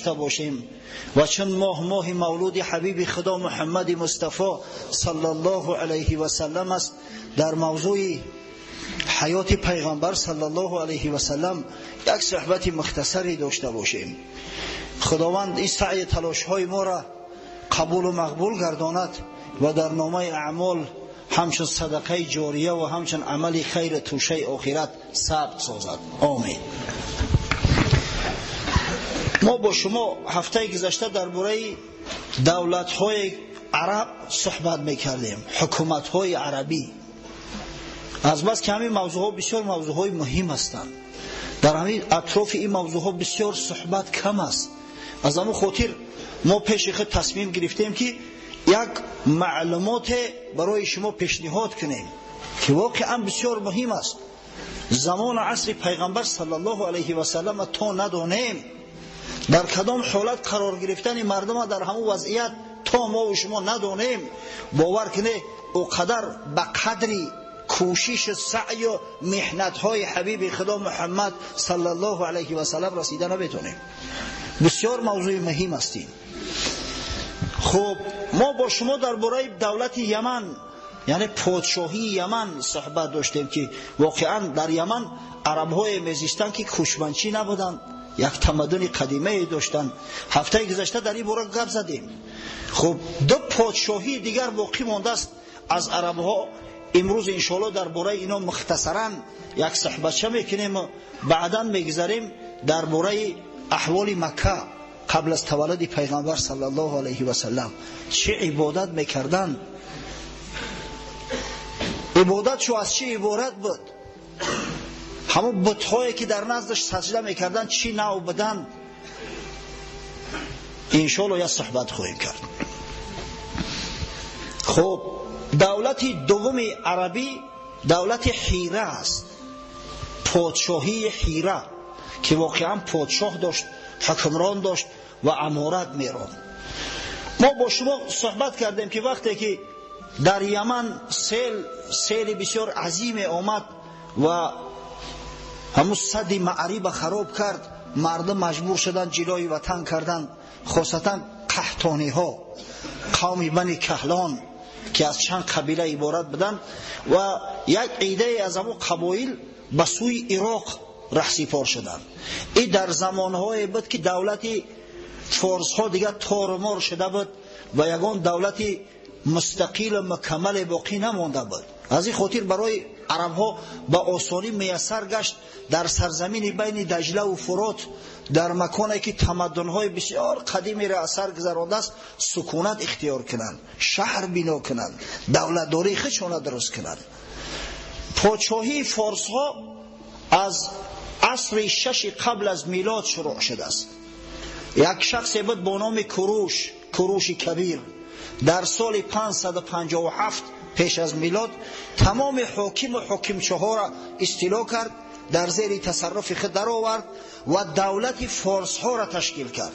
داشته باشیم و چون ماه ماه مولود حبیب خدا محمد مصطفی صلی الله علیه و سلم است، در موضوع حیات پیغمبر صلی الله علیه و سلم یک صحبت مختصری داشته باشیم. خداوند این سعی تلاش های ما را قبول و مقبول گرداند و در نامه اعمال همچون صدقه جاریه و همچون عمل خیر توشه آخرت ثبت سازد. آمین. ما با شما هفته گذشته درباره دولت‌های عرب صحبت می‌کردیم، حکومت‌های عربی. از بس که همین موضوعها بسیار موضوعهای مهم هستند، در همین اطراف این موضوعها بسیار صحبت کم است. از همون خاطر ما پیش خود تصمیم گرفتیم که یک معلومات برای شما پیشنهاد کنیم که واقعا بسیار مهم است. زمان عصر پیغمبر صلی الله علیه و سلم تا ندانیم در کدام حالت قرار گرفتن مردم در همون وضعیت تا ما و شما ندانیم، باور کنه او قدر به قدری کوشش سعی و محنت های حبیب خدا محمد صلی الله علیه و سلم رسیده نمیتونیم. بسیار موضوع مهم هستیم. خب ما با شما درباره دولت یمن، یعنی پادشاهی یمن صحبت داشتیم که واقعا در یمن عرب‌های میزیستند که کوچمنچی نبودند، یک تمدن قدیمه داشتند. هفته گذشته در این باره گپ زدیم. خب دو پادشاهی دیگر باقی مانده است از عرب‌ها. امروز انشاءالله درباره اینا مختصرا یک صحبت میکنیم و بعدا میگذریم درباره احوال مکه قبل از تولد پیغمبر صلی الله علیه و سلم، چه عبادت میکردن، عبادت شو از چه عبارت بود، همون بت‌هایی که در نزدش سجده میکردن چی نوع بودن. انشاءالله یک صحبت خواهیم کرد. خب دولت دوم عربی دولت حیره است، پادشاهی حیره که واقعا پادشاه داشت، حکمران داشت و امارت میراند. ما با شما صحبت کردیم که وقتی که در یمن سیل بسیار عظیم آمد و همون سد معریب خراب کرد، مردم مجبور شدن جلوی وطن کردن، خاصتا قحطانی ها، قوم بنی کهلان که از چند قبیله عبارت بودند و یک عده از همون قبایل به سوی عراق رهسپار شدند. این در زمانهای بود که دولت فارس ها دیگه تارمار شده بود و یگان دولت مستقیل و مکمل باقی نمانده بود. از این خاطر برای عرب ها به آسانی میسر گشت در سرزمین بین دجله و فرات، در مکانی که تمدن های بسیار قدیمی را اثر گذرانده است، سکونت اختیار کنند، شهر بنا کنند، دولتداری خودشان درست کنند. پادشاهی فارس ها از عصر 6 قبل از میلاد شروع شده است. یک شخصی بود با نام کوروش، کوروش کبیر، در سال 557 پیش از میلاد تمام حاکم و حاکمچه ها را استیلا کرد، در زیر تصرف خود در آورد و دولت فارس ها را تشکیل کرد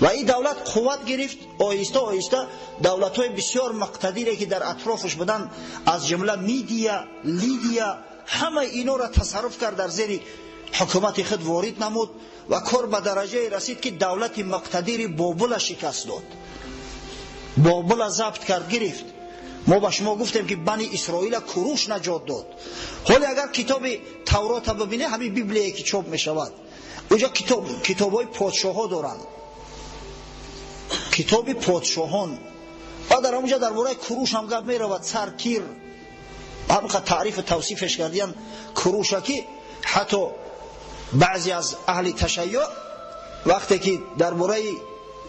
و این دولت قوت گرفت. آهسته آهسته دولت های بسیار مقتدری که در اطرافش بودند، از جمله میدیا، لیدیا، همه اینا را تصرف کرد، در زیر حکومت خود وارد نمود و کار به درجه رسید که دولت مقتدر بابل شکست داد، بابل ضبط کرد، گرفت. ما به شما گفتیم که بنی اسرائیل کوروش نجات داد. حالا اگر کتاب تورات ببینه، همین بیبلیه که چاپ میشود، اونجا کتابای پادشاه ها دارن، کتاب پادشاهان، و در اونجا درباره کوروش هم گپ میرود. سرکیر همینقدر تعریف و توصیفش کردن کوروش که حتی بعضی از اهل تشیع وقتی که درباره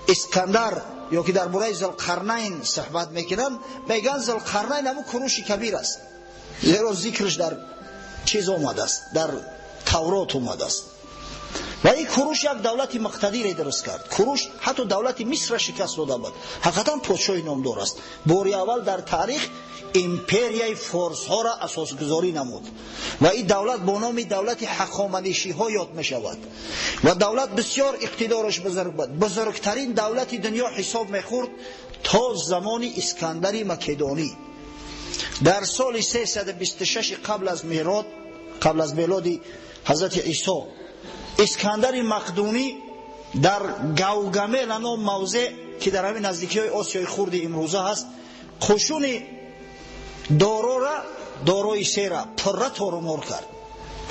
اسکندر یا که درباره ذوالقرنین صحبت میکنن، میگن ذوالقرنین همون کوروش کبیر است، زیرا ذکرش در چیز اومده است، در تورات اومده است. و این کوروش یک دولت مقتدری درست کرد. کوروش حتی دولت مصر را شکست داده بود. حقیقتا پادشاه نامدار است. باری اول در تاریخ امپریای فارس ها را اساسگذاری نمود و این دولت با نام دولت هخامنشی ها یاد می شود و دولت بسیار اقتدارش بزرگ بود، بزرگترین دولت دنیا حساب می خورد تا زمان اسکندر مکدونی. در سال 326 قبل از میلاد، قبل از میلاد حضرت عیسی، اسکندر مقدونی Дар Гавгамела ном мавзеъ ки дар ҳамин наздикиҳои Осиёи хурди имрӯза ҳаст, қушуни Дорора, Дорои сера пурра торумор кард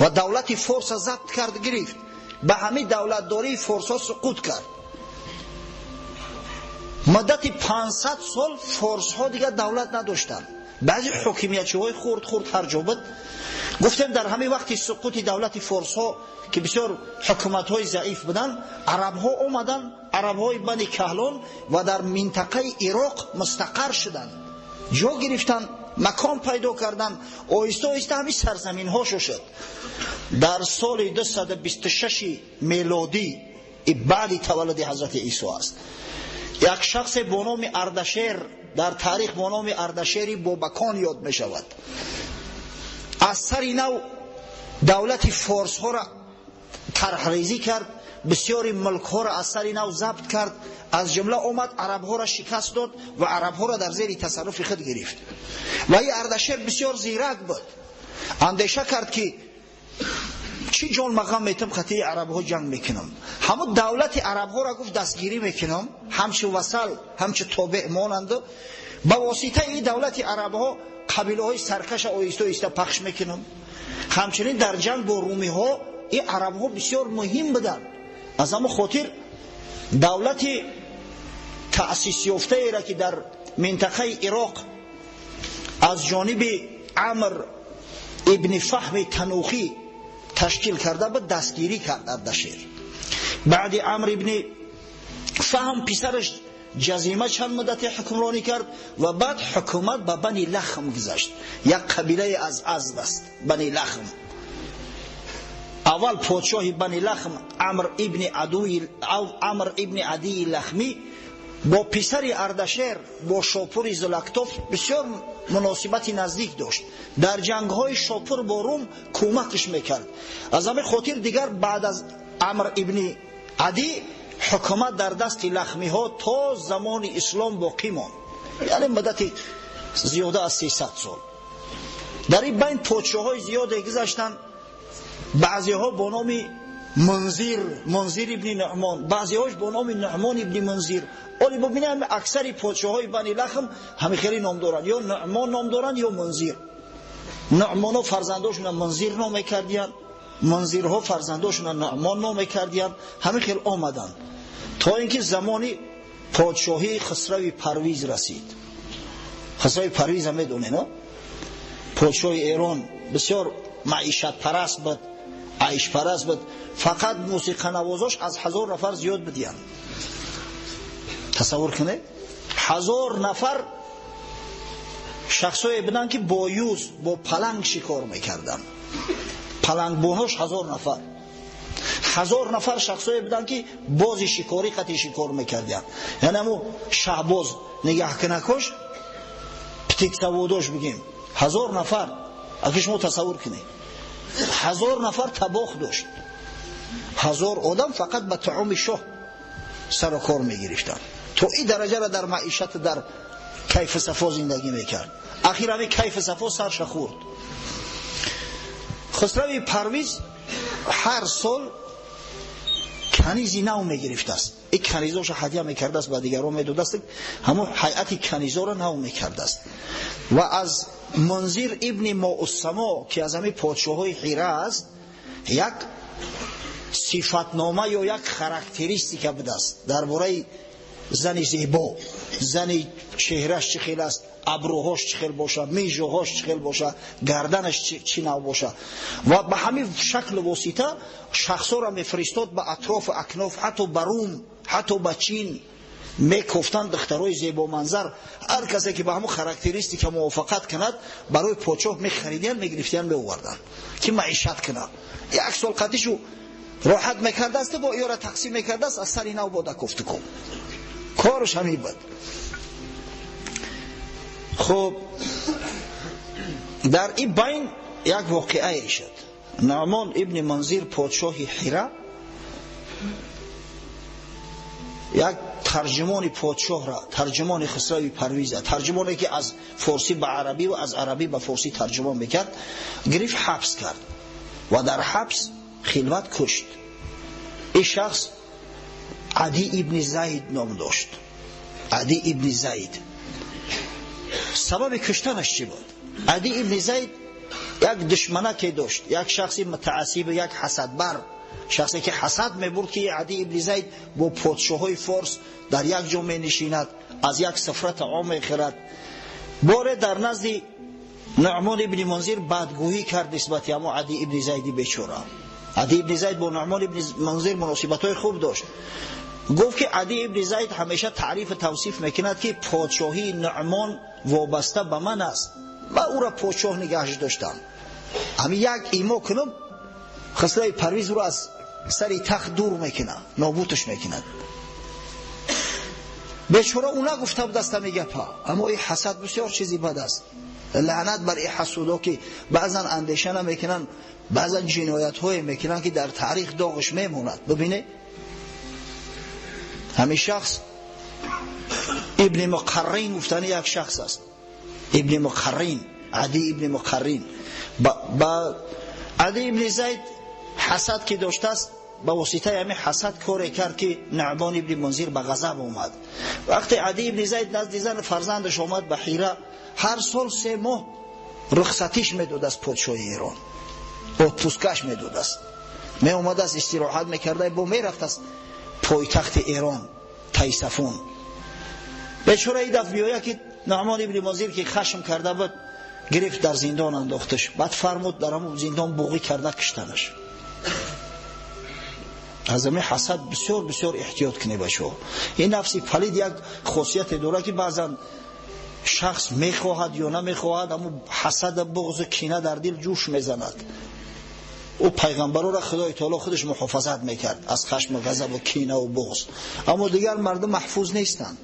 ва давлати Форса забт кард, гирифт. Ба ҳамин давлатдории форсҳо суқут кард. Муддати 500 сол форсҳо дигар давлат надоштанд. Баъзе ҳокимиятчиҳои хурд хурд ҳар ҷо буд. Гуфтем дар ҳамин вақти суқути давлати форсҳо ки бисёр ҳукуматҳои заиф буданд, арабҳо омаданд, арабҳои Бани Каҳлон, ва дар минтақаи Ироқ мустақар шуданд, ҷо гирифтанд, макон пайдо карданд. Оҳиста оҳиста ҳамин сарзаминҳо шуд. Дар соли 226 мелодӣ, баъди таваллуди ҳазрати Исо аст, як шахсе бо номи Ардашер, дар таърих бо номи Ардашери Бобакон ёд мешавад, аз сари нав давлати форсҳоро тарҳрезӣ кард, бисёри мулкҳоро аз сари нав забт кард, аз ҷумла омад арабҳоро шикаст дод ва арабҳоро дар зери тасарруфи худ гирифт. Ва ин Ардашер бисёр зирак буд, андеша кард ки чӣ ҷон мағам метам, қатъи арабҳо ҷанг мекунам, ҳамун давлати арабҳоро гуфт дастгирӣ мекунам, ҳамчу васал, ҳамчу тобеъ монанд, ба воситаи ин давлати арабҳо қабилаҳои саркаша оҳиста оҳиста пахш мекунам. Ҳамчунин дар ҷанг бо румиҳо ин арабҳо бисёр муҳим буданд. Аз ҳамон хотир давлати таъсисёфтаеро ки дар минтақаи Ироқ аз ҷониби Амр ибни Фаҳми Танухӣ ташкил карда буд, дастгирӣ кард Ардашер. Баъди Амр ибни Фаҳм писараш Ҷазима чанд муддате ҳукмронӣ кард ва баъд ҳукумат ба Бани Лахм гузашт. Як қабилае аз Азд аст, Бани Лахм. Аввал подшоҳи Бани Лахм Амр ибни Адии Лахмӣ бо писари Ардашер, бо Шопури Зулактоф бисёр муносибати наздик дошт. Дар ҷангҳои Шопур бо Рум кӯмакш мекард. Аз ҳамин хотир дигар баъд аз Амр ибни Адӣ ҳукумат дар дасти лахмиҳо то замони ислом боқӣ монд, яъне муддати зиёда аз 300 сол. Дар ин байн подшоҳҳои зиёде гузаштанд, баъзеҳо бо номи Мунзир, Мунзир ибни Нуъмон, баъзеҳош бо номи Нуъмон ибни Мунзир. Оли бубинем, аксари подшоҳҳои Бани Лахм ҳамин хеле ном доранд, ё Нуъмон ном доранд, ё Мунзир. Нуъмонҳо фарзандошона Мунзир ном мекардиянд, Мунзирҳо фарзандошона Нуъмон ном мекардиянд. Ҳамин хел омаданд то ин ки замони подшоҳии Хусрави Парвиз расид. Хусрави Парвиза медонед, подшоҳи Эрон бисёр маишатпараст буд, айшпараст буд. Фақат мусиқанавозош аз 1000 нафар зиёд будиянд. Тасаввур кунед, 1000 нафар шахсое буданд ки бо юз, бо паланг шикор мекарданд. Палангбонош 1000 нафар. 1000 нафар шахсое буданд ки бози шикорӣ қати шикор мекардиянд, яъне ҳамун шаҳбоз нигаҳкунакош, птицевод ош бигем, 1000 нафар. Аки шумо тасаввур кунед, 1000 нафар табох дошт, 1000 одам фақат ба таоми шоҳ сару кор мегирифтанд. То ин дараҷаро дар маишат, дар кайфу сафо зиндагӣ мекард. Ахир ҳамин кайфу сафо сарша хӯрд. Хусрави Парвиз ҳар сол канизи нав мегирифтааст. Ин канизоша ҳадя мекардааст, ба дигарон медодааст, ҳамон ҳайати канизоро нав мекардааст. Ва аз Мунзир ибни Моуссамо ки аз ҳамин подшоҳҳои Ҳира аст, як сифатнома ё як характеристика будааст дар бораи зани зебо, зани чеҳраш чӣ хел аст, абрӯҳош чӣ хел боша, мижоҳош чӣ хел боша, гарданаш чӣ нав боша. Ва ба ҳамин шаклу восита шахсҳоро мефиристод ба атрофу акноф, ҳатто ба Рум, ҳатто ба Чин мекофтанд духтарои зебоманзар. Ҳар касе ки ба ҳамон характеристика мувофиқат кунад, барои подшоҳ мехаридиянд, мегирифтиянд, меоварданд ки маишат кунад. Як сол қатишу роҳат мекардааст, бо ёра тақсим мекардааст, аз сари нав бода кофтукоб. Корш ҳамин буд. Хуб, дар ин байн як воқеае шуд. Нуъмон ибни Мунзир подшоҳи Ҳира як тарҷумони подшоҳра, тарҷумони Хусрави Парвиза, тарҷумоне ки аз форсӣ ба арабӣ ва аз арабӣ ба форсӣ тарҷумон мекард, гирифт, ҳабс кард ва дар ҳабс хилват кушт. Ин шахс Ади ибни Зайд ном дошт. Ади ибни Зайд. Сабаби куштанаш чӣ буд? Ади ибни Зайд як душманаке дошт, як шахси мутаассиб, як ҳасадбар, шахсе ки ҳасад мебурд, ки Ади ибни Зайд бо подшоҳои форс дар як ҷо менишинад, аз як сифра таом мехӯрад. Боре дар назди Нуъмон ибни Мунзир бадгӯӣ кард нисбати ҳамо Ади ибни Зайди бечора. Ади ибни Зайд бо Нуъмон ибни Мунзир муносибатҳои хуб дошт. Гуфт, ки Ади ибни Зайд ҳамеша таърифу тавсиф мекунад, ки подшоҳии Нуъмон вобаста ба ман аст, ман ӯро подшоҳ нигаҳш доштам. Ҳамин як имо кунам, Хусрави Парвиз ӯро аз сари тахт дур мекунад, нобудаш мекунад. Бечора ӯ нагуфта буд аст ҳамин гапа, аммо ин ҳасад бисёр чизи бад аст. Лаънат бар ин ҳасудо, ки баъзан андеша намекунанд, баъзан ҷиноятҳое мекунанд, ки дар таърих доғаш мемонад. Бибинед, ҳамин шахс Ибни Муқаррин гуфтани як шахс аст. Ибни Муқаррин, Ади ибни Муқаррин. Ба Ади ибни Зайд ҳасад ки доштааст, ба воситаи ҳамин ҳасад коре кард, ки Нуъмон ибни Мунзир ба ғазаб омад. Вақте Ади ибни Зайд назди зан фарзандаш омад ба Ҳира, ҳар сол 3 моҳ рухсатиш медод аз подшоҳи Эрон, отпускаш медодааст. Меомадааст, истироҳат мекарда, бо мерафтааст пойтахти Эрон, Тайсафун. Бечора ин дафъ биёя, ки Нуъмон ибни Мунзир, ки хашм карда буд, гирифт, дар зиндон андохташ. Баъд фармуд дар ҳамон зиндон буғӣ карда киштанаш. Аз ҳамин ҳасад бисёр бисёр эҳтиёт кунед, бачаҳо. Ин нафси палид як хосияте дорад, ки баъзан шахс мехоҳад ё намехоҳад, аммо ҳасад, буғзу кина дар дил ҷӯш мезанад. Ӯ пайғамбарора Худои таоло худаш муҳофазат мекард аз хашму ғазабу кинаву буғз, аммо дигар мардум маҳфуз нестанд.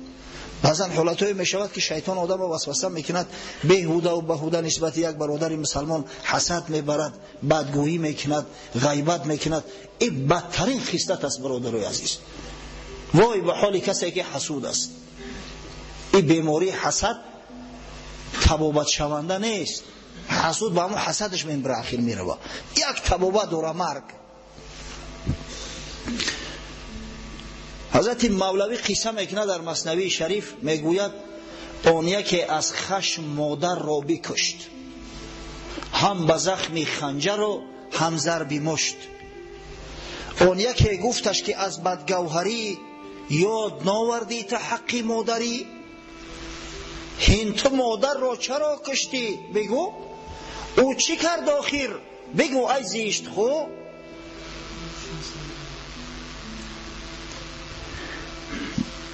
Баъзан ҳолатҳое мешавад, ки шайтон одамро васваса мекунад, беҳудаву баҳуда нисбати як бародари мусалмон ҳасад мебарад, бадгӯӣ мекунад, ғайбат мекунад. Ин бадтарин хислат аст, бародарои азиз. Вой ба ҳоли касе, ки ҳасуд аст. Ин бемории ҳасад табобатшаванда нест. Ҳасуд ба ҳамон ҳасадаш мембира, ахир мерава. Як табобат дора — марг. Ҳазрати Мавлавӣ қисса мекунад дар Маснавии Шариф, мегӯяд: он яке аз хашм модарро бикушт, ҳам ба захми ханҷару ҳам зарби мушт. Он яке гуфташ, ки аз бадгавҳарӣ ёд новардӣ ту ҳаққи модарӣ. Ҳин ту модарро чаро куштӣ, бигӯ? Ӯ чӣ кард охир, бигӯ, ай зиштхӯ?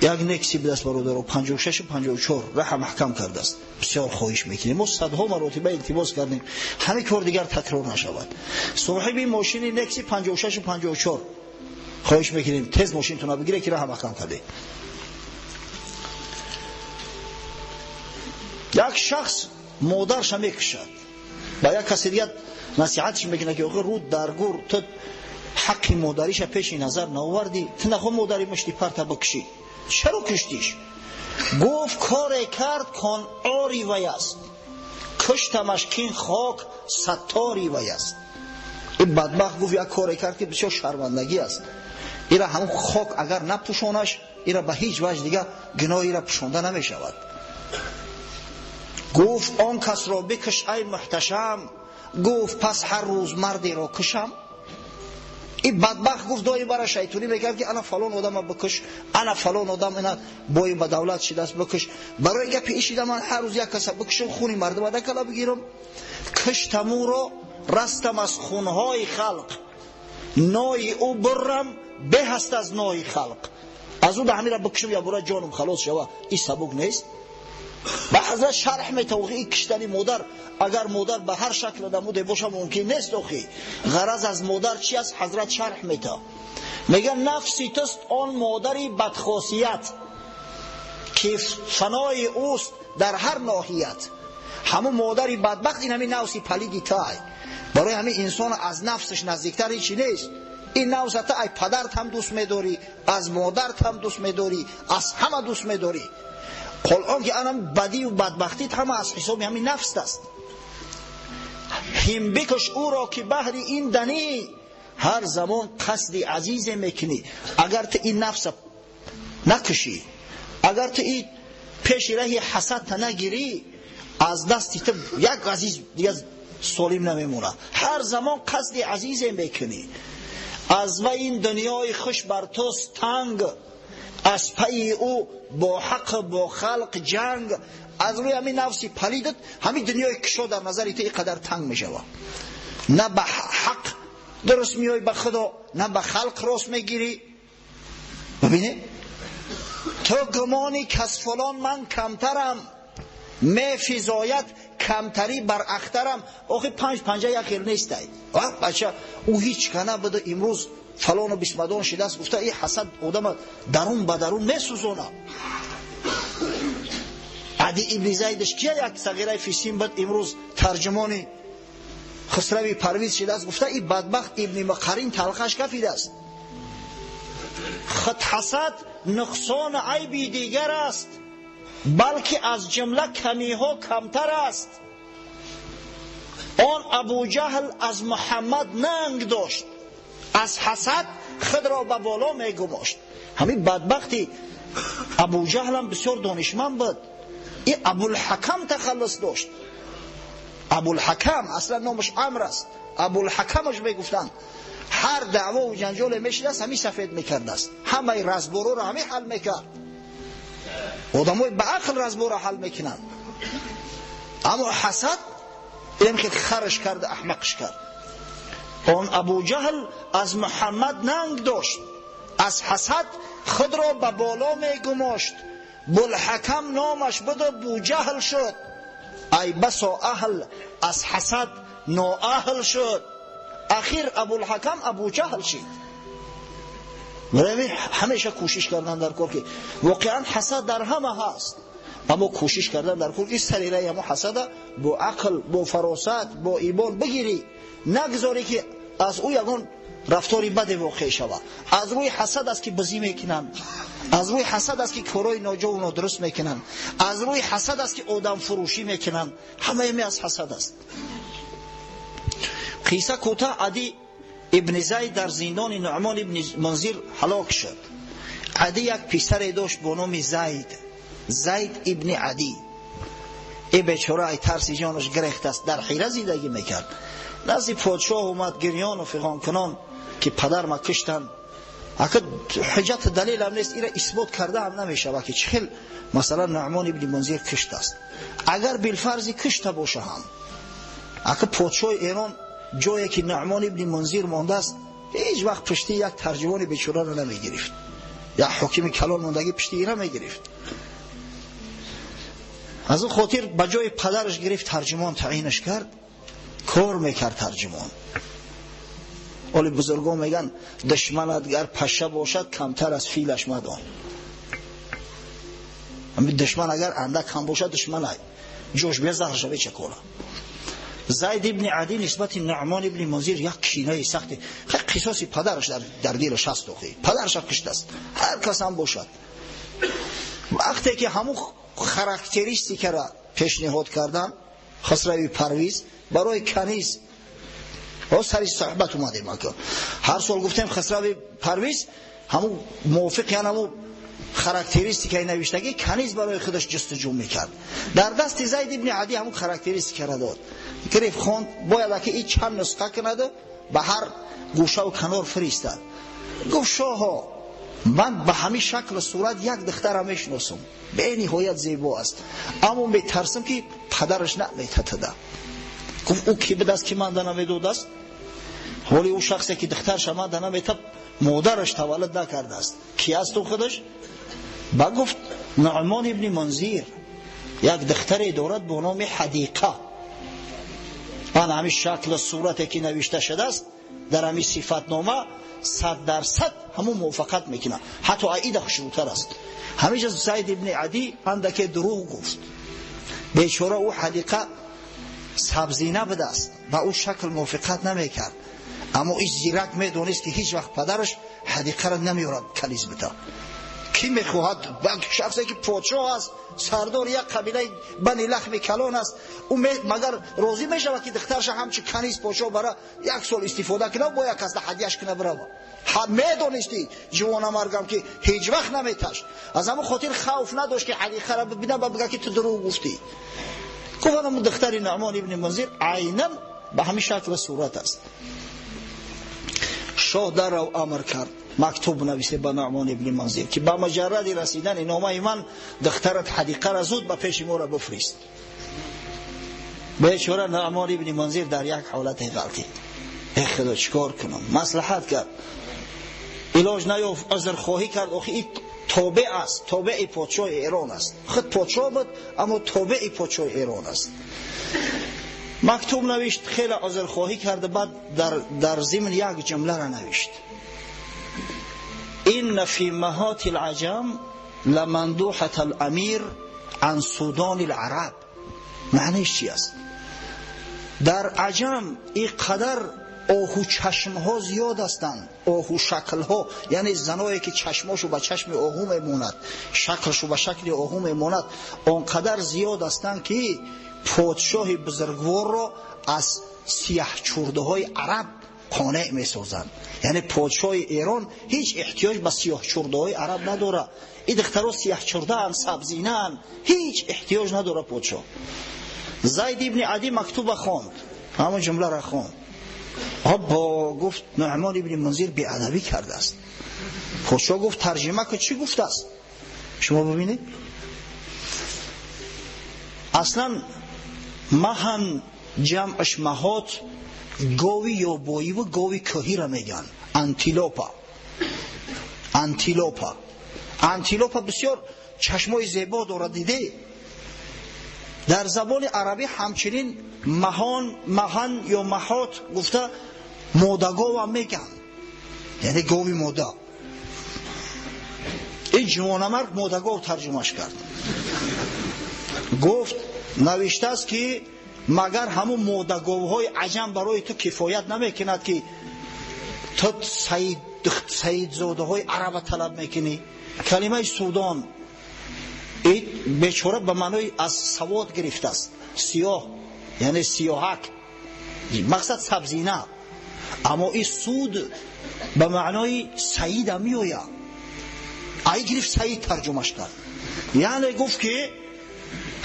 Як Некси будаст, бародаро, 56-54, раҳа маҳкам кардааст. Бисёр хоҳиш мекунем, мо садҳо маротиба илтимос кардем, ҳамин кор дигар такрор нашавад. Соҳиби мошини Некси 56-54, хоҳиш мекунем, тез мошинтона бигире, ки раҳа маҳкам карде. Як шахс модарша мекушад, ба як каси дигар насиҳатш мекунад, ки охир рӯ дар гур, ту ҳаққи модариша пеши назар наовардӣ, ту нахо модари мушти парта бикушӣ, чаро куштиш? Гуфт: коре кард, кон ори вай аст, куштамаш, кин хок саттори вай аст. Ин бадбахт гуфт: як коре кард, ки бисёр шармандагӣ аст, ира ҳамон хок агар напӯшонаш, ира ба ҳеҷ ваҷ дигар гуноҳ ира пӯшонда намешавад. Гуфт: он касро бикуш, ай муҳташам. Гуфт: пас ҳар рӯз мардеро кушам? Ин бадбахт гуфт, доим бара шайтонӣ мекард, ки ана фалон одама бикуш, ана фалон одам ина бои ба давлат шидаст, бикуш. Барои гапи ишида ман ҳар рӯз як каса бикушам, хуни мардума дакала бигирам. Куштам ӯро, растам аз хунҳои халқ, нои ӯ буррам беҳ аст аз нои халқ. Аз ӯ да ҳамира бикушам, я бура ҷонум халос шава. Ин сабук нест. Ба ҳазрат шарҳ метавохи ин киштани модар, агар модар ба ҳар шакл намуде боша, мумкин нест. Охи ғараз аз модар чи аст, ҳазрат шарҳ мета. Мега: нафси туст он модари бадхосият, ки фанои ӯст дар ҳар ноҳият. Ҳамун модари бадбахт ин ҳамин нафси палиди тай. Барои ҳамин инсон аз нафсаш наздиктар ҳечи нест. Ин нафсата ай падарт ҳам дӯст медорӣ, аз модарт ҳам дӯст медорӣ, аз ҳама дӯст медорӣ. Ҳол он ки анам бадию бадбахтит ҳама аз ҳисоби ҳамин нафст аст. Ҳим бикуш ӯро, ки баҳри ин данӣ ҳар замон қасди азизе мекунӣ. Агар ту ин нафса накушӣ. Агар ту ин пеши раҳи ҳасадта нагирӣ, аз дасти ту як азиз дигар солим намемонад. Ҳар замон қасди азизе мекунӣ. Аз вай ин дунёи хуш бар туст танг, аз пайи ӯ бо ҳақ бо халқ ҷанг. Аз рӯи ҳамин нафси палидат ҳамин дунёи кишо дар назари ту ин қадар танг мешавад. На ба ҳақ дуруст меоӣ ба Худо, на ба халқ рост мегирӣ. Бибинед, ту гумони кас фалон ман камтарам, мефизояд камтарӣ бар ахтарам. Охи панҷ панҷа як хел нестай. Бача ӯ ҳеҷ ка набуда, имрӯз фалону бисмадон шидааст, гуфта ин ҳасад одама дарун ба дарун месӯзонад. Ади ибни Зайдаш кия як сағираи фисин буд, имрӯз тарҷумони Хусрави Парвиз шидааст, гуфта ин бадбахт ибни Мақарин талхаш кафидааст. Худ ҳасад нуқсон айби дигар аст, балки аз ҷумла камиҳо камтар аст. Он Абуҷаҳл аз Муҳаммад нанг дошт, аз ҳасад худро ба боло мегумошт. Ҳамин бадбахти Абуҷаҳлам бисёр донишманд буд. Ин Абулҳакам тахаллус дошт. Абулҳакам аслан номаш Амр аст, Абулҳакамаш мегуфтанд. Ҳар даъвову ҷанҷоле мешидааст, ҳамин сафед мекардааст, ҳамаи разбороро ҳамин ҳал мекард. Одамои ба ақл разборо ҳал мекунанд, аммо ҳасад инам хел харш кард, аҳмақш кард. Он Абуҷаҳл аз Муҳаммад нанг дошт, аз ҳасад худро ба боло мегумошт. Булҳакам номаш буду Буҷаҳл шуд. Ай басо аҳл аз ҳасад ноаҳл шуд. Ахир Абулҳакам Абуҷаҳл шид. Ҳамеша кӯшиш кардан дар кор, ки воқеан ҳасад дар ҳама ҳаст, аммо кӯшиш кардан дар кор ки сари раи ҳамо ҳасада бо ақл, бо фаросат, бо имон бигирӣ, нагзорӣ ки аз ӯ ягон рафтори баде воқеъ шавад. Аз рӯи ҳасад аст ки бизӣ мекунанд, аз рӯи ҳасад аст ки корҳои ноҷову нодуруст мекунанд, аз рӯи ҳасад аст ки одамфурӯшӣ мекунанд. Ҳамаи ми аз ҳасад аст. Қисса кӯтоҳ, Ади ибни Зайд дар зиндони Нуъмон ибни Мунзир ҳалок шуд. Ади як писаре дошт бо номи Зайд, Зайд ибни Ади. Э бечора ай тарси ҷонаш гирехтааст, дар ҳира зиндагӣ мекард. Назди подшоҳ омад гирёну фиғонкунон ки падарма киштанд. Ака ҳуҷҷат далел ҳам нест, ира исбот карда ҳам намешавад ки чӣ хел масалан Нуъмон ибни Мунзир киштааст. Агар билфарзи кишта боша ҳам, ака подшоҳи Эрон ҷое ки Нуъмон ибни Мунзир мондааст, ҳеҷ вақт пушти як тарҷумони бечораро намегирифт. Як ҳокими калон мондагӣ пушти ира мегирифт. Аз он хотир ба ҷои падараш гирифт тарҷумон таъинаш кард, кор мекард тарҷумон. Оли бузургон мегӯянд душманат гар паша бошад, камтар аз филаш мадон. Ҳамин душман агар андак кам бошад, душманай ҷош бия заҳрша мечакона. Зайд ибни Ади нисбати Нуъмон ибни Мунзир як кинаи сахти, хай қисоси падараш дар дилаш ҳаст, охи падараша киштааст, ҳар кас ҳам бошад. Вақте ки ҳамун характеристикара пешниҳод кардан Хусрави Парвиз барои каниз, сари суҳбат омадем, ҳар сол гуфтем Хусрави Парвиз ҳамун мувофиқ, яъне ҳамун характеристикаи навиштагӣ каниз барои худаш ҷустуҷӯ мекард. Дар дасти Зайд ибни Ади ҳамун характеристикара дод. Гирифт хонд, бояд ки ин чанд нусха кунаду ба ҳар гӯшаву канор фиристад. Гуфт шоҳо, ман ба ҳамин шаклу сурат як духтара мешиносам, бениҳоят зебо аст, аммо метарсам ки падараш наметатада. Гуфт ӯ ки будааст ки ман да намедодааст? Ҳоли ӯ шахсе ки духтарша ман да наметад, модараш таваллуд накардааст. Ки аст ӯ худаш? Ба гуфт Нуъмон ибни Мунзир як духтаре дорад бо номи Ҳадиқа. Ан ҳамин шаклу сурате ки навишта шудааст дар ҳамин сифатнома 100% ҳамун мувофиқат мекунад, ҳатто аида хушрӯтар аст. Ҳаминҷа Зайд ибни Ади андаке дурӯғ гуфт. Бечора ӯ Ҳадиқа сабзина будааст, ба ӯ шакл мувофиқат намекард, аммо ин зирак медонист ки ҳеҷ вақт падараш Ҳадиқаро намеёрад каниз бита. Кӣ мехоҳад шахсе ки подшоҳ аст, сардори як қабилаи Бани Лахми калон аст, ӯ магар розӣ мешавад ки духтарша ҳамчун каниз подшоҳ бара як сол истифода кунад, бо як касда ҳадияш кунад бирава? Медонисти ҷавонамаргам ки ҳеҷ вақт наметашт. Аз ҳамон хотир хавф надошт ки ҳадиқаро бибинад ва бигӯяд ки ту дурӯғ гуфтӣ. Гуфтам духтари Нуъмон ибни Мунзир айнан ба ҳамин шакл сурат аст. Шоҳ дарав амр кард, мактуб нависе ба Нуъмон ибни Мунзир ки ба муҷарради расидани номаи ман духтарат ҳадиқаро зуд ба пеши моро бифирист. Бечора Нуъмон ибни Мунзир дар як ҳолате ғалтид. Эй Худо, чикор кунам? Маслиҳат кард, илоҷ наёфт, узрхоҳӣ кард. Охи ин тобеъ аст, тобеи подшоҳи Эрон аст. Худ подшоҳ буд, аммо тобеи подшоҳи Эрон аст. Мактуб навишт, хеле узрхоҳӣ кард, баъд дар зимн як ҷумларо навишт: инна фи маҳоти алаҷам ламандуҳата аламир ан судони алараб. Маъниш чи аст? Дар аҷам ин қадар оҳу чашмҳо зиёд ҳастанд, оҳу шаклҳо, яъне заное ки чашмошу ба чашми оҳу мемонад, шаклшу ба шакли оҳу мемонад, он қадар зиёд ҳастанд ки подшоҳи бузургворро аз сиёҳчурдаҳои араб қонеъ месозанд. Яъне подшоҳи Эрон ҳеҷ эҳтиёҷ ба сиёҳчурдаҳои араб надорад. Ин духтаро сиёҳчурдаанд, сабзинаанд, ҳеҷ эҳтиёҷ надорад подшоҳ. Зайд ибни Ади мактуба хонд, ҳамон ҷумларо хонд. Бо гуфт Нуъмон ибни Мунзир беадабӣ кардааст. Подшоҳ гуфт тарҷима кун, чӣ гуфтааст? Шумо бибинед, аслан маҳан ҷамъаш маҳот, гови ёбоиву гови кӯҳиро мегӯянд. Антилопа, антилопа, антилопа бисёр чашмои зебо дорад. Диде дар забони арабӣ ҳамчунин маҳон, маҳан ё маҳот гуфта модаговам мегӯянд, яъне гови мода. Ин ҷавонамард модагов тарҷумаш кард. Гуфт навиштааст ки магар ҳамун модаговҳои аҷам барои ту кифоят намекунад ки ту саидзодаҳои араба талаб мекунӣ? Калимаи судон ин бечора ба маънои аз савод гирифтааст, сиёҳ, яъне сиёҳак, мақсад сабзина. Аммо ин суд ба маънои саида меояд. Ай гирифт саид тарҷумаш кард. Яъне гуфт ки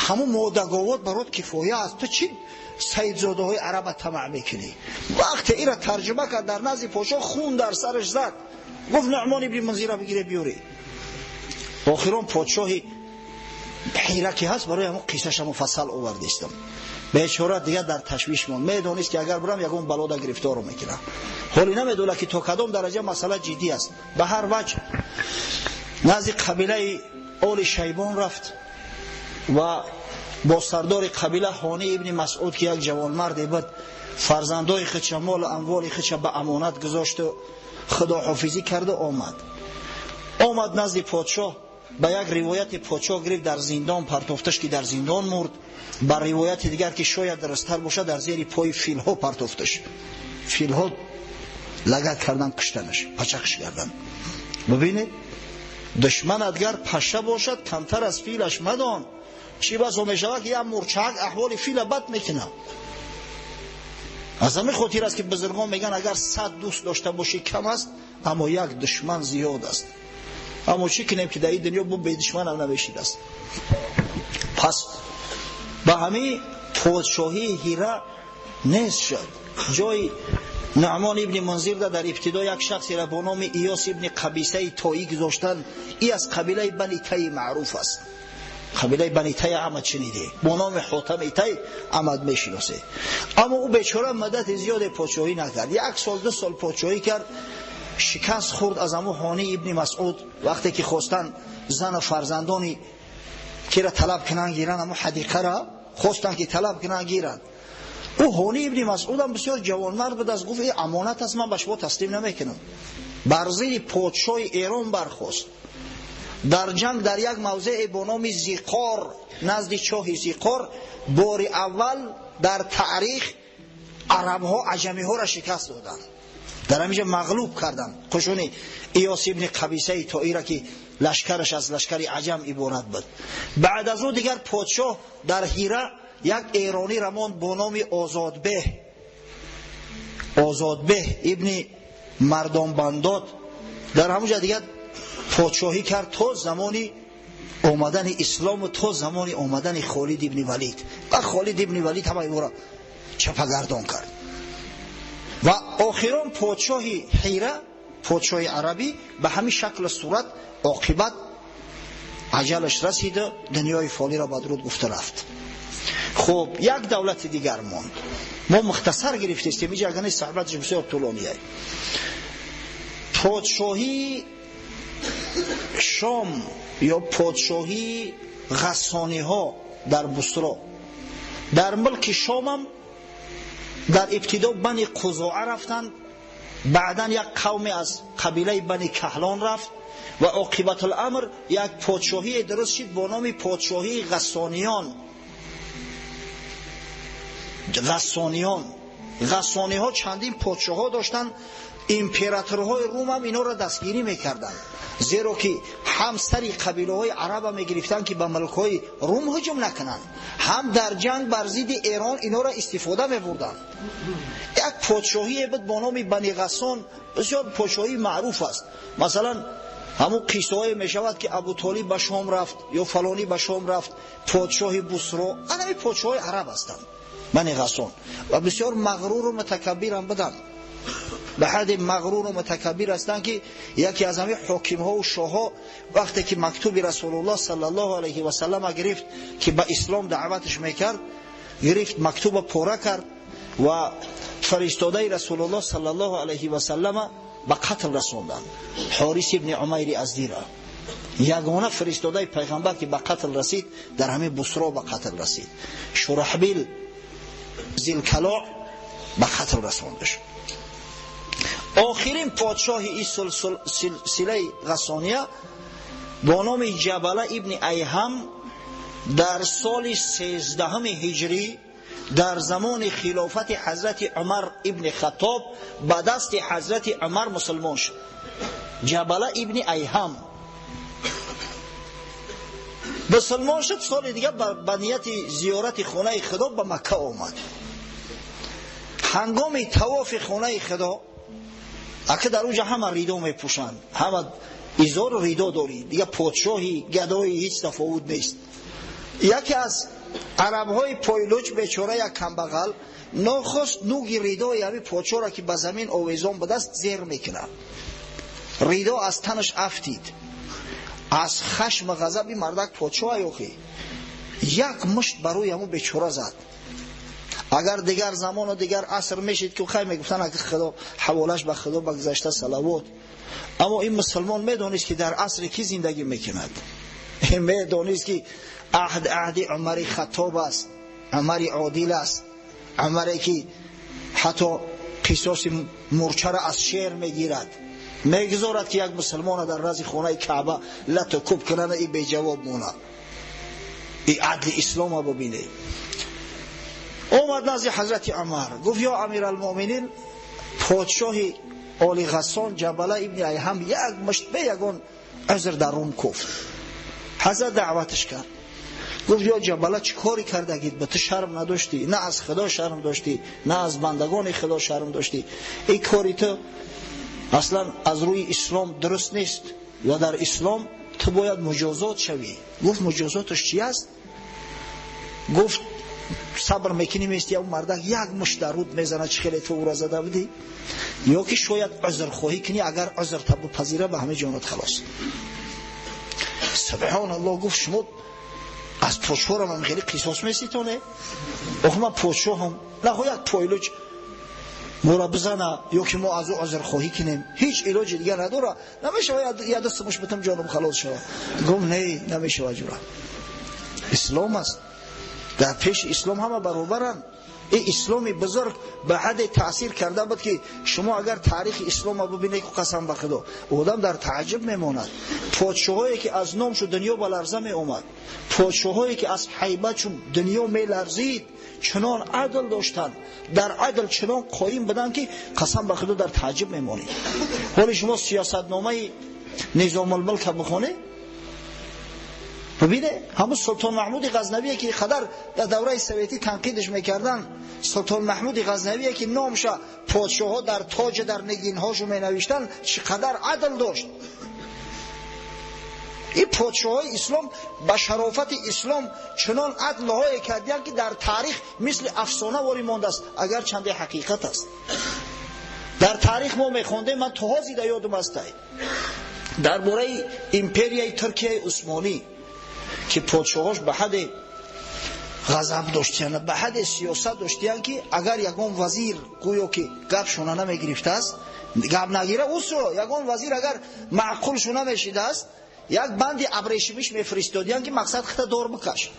ҳамун модаговот барот кифоя аст, ту чӣ саидзодаҳои араба тамаъ мекунӣ? Вақте ира тарҷума кард дар назди подшоҳ хун дар сараш зад. Гуфт Нуъмон ибни Мунзира бигире биёре. Охирон подшоҳи ҳира ки ҳаст, барои ҳамон қиссаша муфассал овардистам. Бечора дигар дар ташвиш монд. Медонист ки агар бурам ягон балода гирифторо мекунам. Ҳоле намедонад ки то кадом дараҷа масъала ҷиддӣ аст. Ба ҳар ваҷҳ назди қабилаи Оли Шайбон рафт ва бо сардори қабила Ҳони ибни Масъуд ки як ҷавонмарде буд, фарзандои худша, молу амволи худша ба амонат гузошту худоҳофизӣ карду омад. Омад назди подшоҳ. Ба як ривояти подшоҳ гирифт дар зиндон партофташ ки дар зиндон мурд. Ба ривояти дигар ки шояд дурусттар бошад, дар зери пои филҳо партофташ. Филҳо лагат кардан, куштанаш, пачақш кардан. Бибинед, душманат гар паша бошад, камтар аз филаш мадон. Чӣ басо мешавад ки як мурчаак аҳволи фила бад мекунад. Аз ҳамин хотир аст ки бузургон мегӯянд агар 100 дӯст дошта бошӣ кам аст, аммо як душман зиёд аст. Аммо чӣ кунем ки дар ин дунё бу бедушманам намешидааст. Пас ба ҳамин подшоҳии Ҳира нест шуд. Ҷои Нуъмон ибни Мунзир дар ибтидо як шахсеро бо номи Иёс ибни Қабисаи Тоӣ гузоштанд. И аз қабилаи Бани Тай маъруф аст. Қабилаи Бани Тай ҳама шуниде, бо номи Ҳотами Тай ҳама мешиносе. Аммо ӯ бечора муддати зиёде подшоҳӣ накард. 1 сол 2 сол подшоҳӣ кард, шикаст хӯрд аз ҳамон Ҳони ибни Масъуд. Вақте ки хостанд зану фарзандони кира талаб кунанд гиранд, ҳамон ҳадиқаро хостанд ки талаб кунанд гиранд. Ӯ Ҳони ибни Масъудам бисёр ҷавонмард буд, аз гуфт ин амонат аст, ман ба шумо таслим намекунам. Бар зидди подшоҳи Эрон бархост. Дар ҷанг дар як мавзеъе бо номи Зиқор, назди чоҳи Зиқор, бори аввал дар таърих арабҳо аҷамиҳоро шикаст доданд. Дар ҳаминҷо мағлуб карданд қушуни Иёс ибни Қабисаи Тоира ки Лашкараш аз лашкари аҷам иборат буд. Баъд аз ӯ дигар подшоҳ дар Ҳира як эронӣ рамонд бо номи Озодбеҳ. Озодбеҳ ибни Мардонбандод дар ҳамонҷо дигар подшоҳӣ кард то замони омадани ислом ва то замони омадани Холид ибни Валид. Ва Холид ибни Валид ҳамаи ӯро чапагардон кард. Ва охирон подшоҳи Ҳира, подшоҳи арабӣ, ба ҳамин шакл сурат оқибат аҷалаш расид, дунёи фониро бадруд гуфта рафт. Хуб, як давлати дигар монд. Мо мухтасар гирифтестем, инҷа агар не суҳбаташ бисёр тӯлоние. Подшоҳии Шом ё подшоҳии Ғассониҳо дар Бусро. Дар мулки Шомам дар ибтидо Бани Қузоа рафтанд, баъдан як қавме аз қабилаи Бани Каҳлон рафт ва оқибатуламр як подшоҳие дуруст шид бо номи подшоҳии Ғассониён. Ғассониён, Ғассониҳо чандин подшоҳҳо доштанд. Императорҳои Рум ҳам инҳоро дастгирӣ мекарданд, зеро ки ҳам сари қабилаҳои араба мегирифтанд, ки ба мулкҳои Рум ҳуҷум накунанд, ҳам дар ҷанг бар зидди Эрон инҳоро истифода мебурданд. Як подшоҳие буд бо номи Бани Ғассон, бисёр подшоҳии маъруф аст. Масалан, ҳамун қиссаҳое мешавад, ки Абутолиб ба Шом рафт ё фалонӣ ба Шом рафт, подшоҳи Бусро. Анами подшоҳои араб ҳастанд Бани Ғассон ва бисёр мағруру мутакаббирам буданд. Ба ҳадди мағруру мутакаббир ҳастанд, ки яке аз ҳамин ҳокимҳо ва шоҳҳо вақте ки мактуби Расулуллоҳ саллаллоҳу алайҳи васаллама гирифт, ки ба ислом даъваташ мекард, гирифт мактуба пора кард ва фаристодаи Расулуллоҳ саллаллоҳу алайҳи васаллама ба қатл расонданд. Ҳорис ибни Умайри Аздира, ягона фиристодаи пайғамбар, ки ба қатл расид, дар ҳамин Бусро ба қатл расид. Шураҳбил Зилкалоъ ба қатл расонда шуд. Охирин подшоҳи ин силсилаи Ғассония бо номи Ҷабала ибни Айҳам дар соли 13 ҳиҷрӣ дар замони хилофати ҳазрати Умар ибни Хаттоб ба дасти ҳазрати Умар мусулмон шуд. Ҷабала ибни Айҳам мусулмон шуд. Соли дигар ба нияти зиёрати хонаи Худо ба Макка омад. Ҳангоми тавофи хонаи Худо, ака дар онҷа ҳама ридо мепӯшанд, ҳама изору ридо дорӣ, дигар подшоҳи гадои ҳеҷ тафовут нест. Яке аз арабҳои пойлуч, бечора як камбағал, нохост нуги ридои ҳамин подшоҳро, ки ба замин овезон будаст, зер мекунад. Ридо аз танаш афтид. Аз хашм ғазаби мардак подшоҳ охи як мушт барои ҳамун бечора зад. Агар дигар замону дигар аср мешид, ки хай мегуфтанд, аки Худо ҳаволаш ба Худо, ба гузашта салавот. Аммо ин мусулмон медонист, ки дар асри кӣ зиндагӣ мекунад. Медонист, ки аҳд аҳди Умари Хаттоб аст, Умари одил аст, Умаре ки ҳатто қисоси мурчаро аз шер мегирад, мегузорад, ки як мусулмона дар назди хонаи Каъба лату куб кунанд, и беҷавоб монад. И адли ислома бубинед. Омад назди ҳазрати Умар, гуфт: ё амиралмуъминин, подшоҳи оли Ғассон Ҷабала ибни Айҳам як мушт бе ягон узр дар рум куфт. Ҳазрат даъваташ кард, гуфт: ё Ҷабала, чӣ кори кардагид? Ба ту шарм надоштӣ? На аз Худо шарм доштӣ, на аз бандагони Худо шарм доштӣ. Ин кори ту аслан аз рӯи ислом дуруст нест ва дар ислом ту бояд муҷозот шавӣ. Гуфт: муҷозоташ чи аст? Гуфт: сабр мекунӣ, мести он мардак як мушт дар руд мезанад, чӣ хеле ту ӯро зада будӣ, ё ки шояд узрхоҳӣ кунӣ. Агар узр бипазира, ба ҳама ҷонат халос. Субҳоналлоҳ, гуфт, шумо аз подшоҳрам ҳам хеле қисос меситоне? Охи ман подшоҳам, нахо як пойлуч моро бизана ё ки мо аз ӯ узрхоҳӣ кунем, ҳеҷ илоҷи дигар надора. Намешава я дасту муш битам, ҷонам халос шава? Гуфт: не, намешава ҷура, ислом аст, дар пеши ислом ҳама баробаранд. Ин исломи бузург ба ҳадде таъсир карда буд, ки шумо агар таърихи ислома бубинед, қасам ба Худо, одам дар тааҷҷуб мемонад. Подшоҳое ки аз номшу дунё ба ларза меомад, подшоҳое ки аз ҳайбатшу дунё меларзид, чунон адл доштанд, дар адл чунон қоим буданд, ки қасам ба Худо, дар тааҷҷуб мемонед. Ҳоли шумо сиёсатномаи Низомулмулка бихонед. Бибине, ҳамун Султон Маҳмуди Ғазнавие ки қадар дар давраи советӣ танқидаш мекардан, Султон Маҳмуди Ғазнавие ки номша подшоҳҳо дар тоҷ дар нигинҳошо менавиштанд, чӣ қадар адл дошт. Ин подшоҳҳои ислом ба шарофати ислом чунон адлҳое кардиянд, ки дар таърих мисли афсона ворӣ мондааст, агар чанде ҳақиқат аст. Дар таърих мо мехондем, ман то ҳозир дар ёдам аст, дар бораи империяи Туркияи Усмонӣ ки подшоҳош ба ҳадде ғазаб доштиянд, ба ҳадде сиёсат доштиянд, ки агар ягон вазир гӯё ки гапшона намегирифтааст, гап нагира усо, ягон вазир агар маъқулшо намешидааст, як банди абрешимиш мефиристодиянд, ки мақсад хита дор бикаш.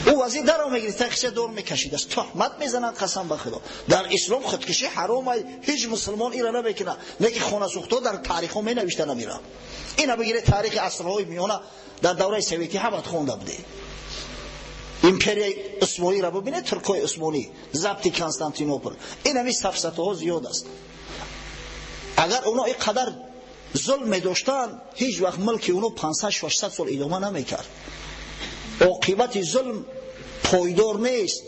Ӯ вазир даро мегирифт, хиша дор мекашидааст. Туҳмат мезананд, қасам ба Худо. Дар ислом худкушӣ ҳаром, ҳеҷ мусулмон ира намекунад. Не ки хонасӯхтҳо дар таърихҳо менавишта намеранд. Ина бигире таърихи асрҳои миёна дар давраи советӣ ҳамат хонда буде. Империяи Усмониро бибинед, туркҳои Усмонӣ, забти Константинопол. Ин ҳами сафсатаҳо зиёд аст. Агар оно ин қадар зулм медоштанд, ҳеҷ вақт мулки оно 500-600 сол идома намекард. Оқибати зулм пойдор нест.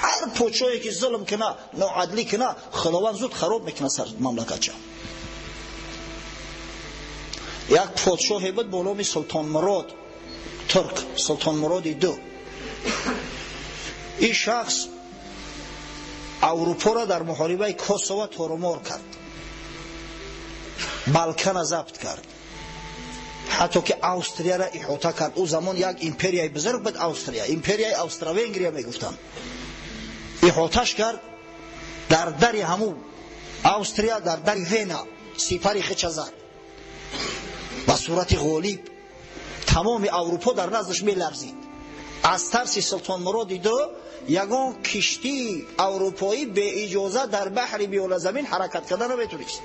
Ҳар подшоҳе ки зулм куна, ноадлӣ куна, Худованд зуд хароб мекунад сар мамлакатша. Як подшоҳе буд бо номи Султон Мурод, турк, Султон Муроди ду. Ин шахс Аврупоро дар муҳорибаи Косово торумор кард, Балкана забт кард, ҳатто ки Австрияро иҳота кард. Ӯ замон як империяи бузург буд, Австрия, империяи Австро-Венгрия мегуфтанд. Иҳоташ кард, дар дари ҳамун Австрия, дар дари Вена сипари хича зад ба сурати ғолиб. Тамоми Аврупо дар наздаш меларзид. Аз тарси Султон Муроди ду ягон киштии аврупоӣ беиҷоза дар баҳри Миёназамин ҳаракат карда наметонист.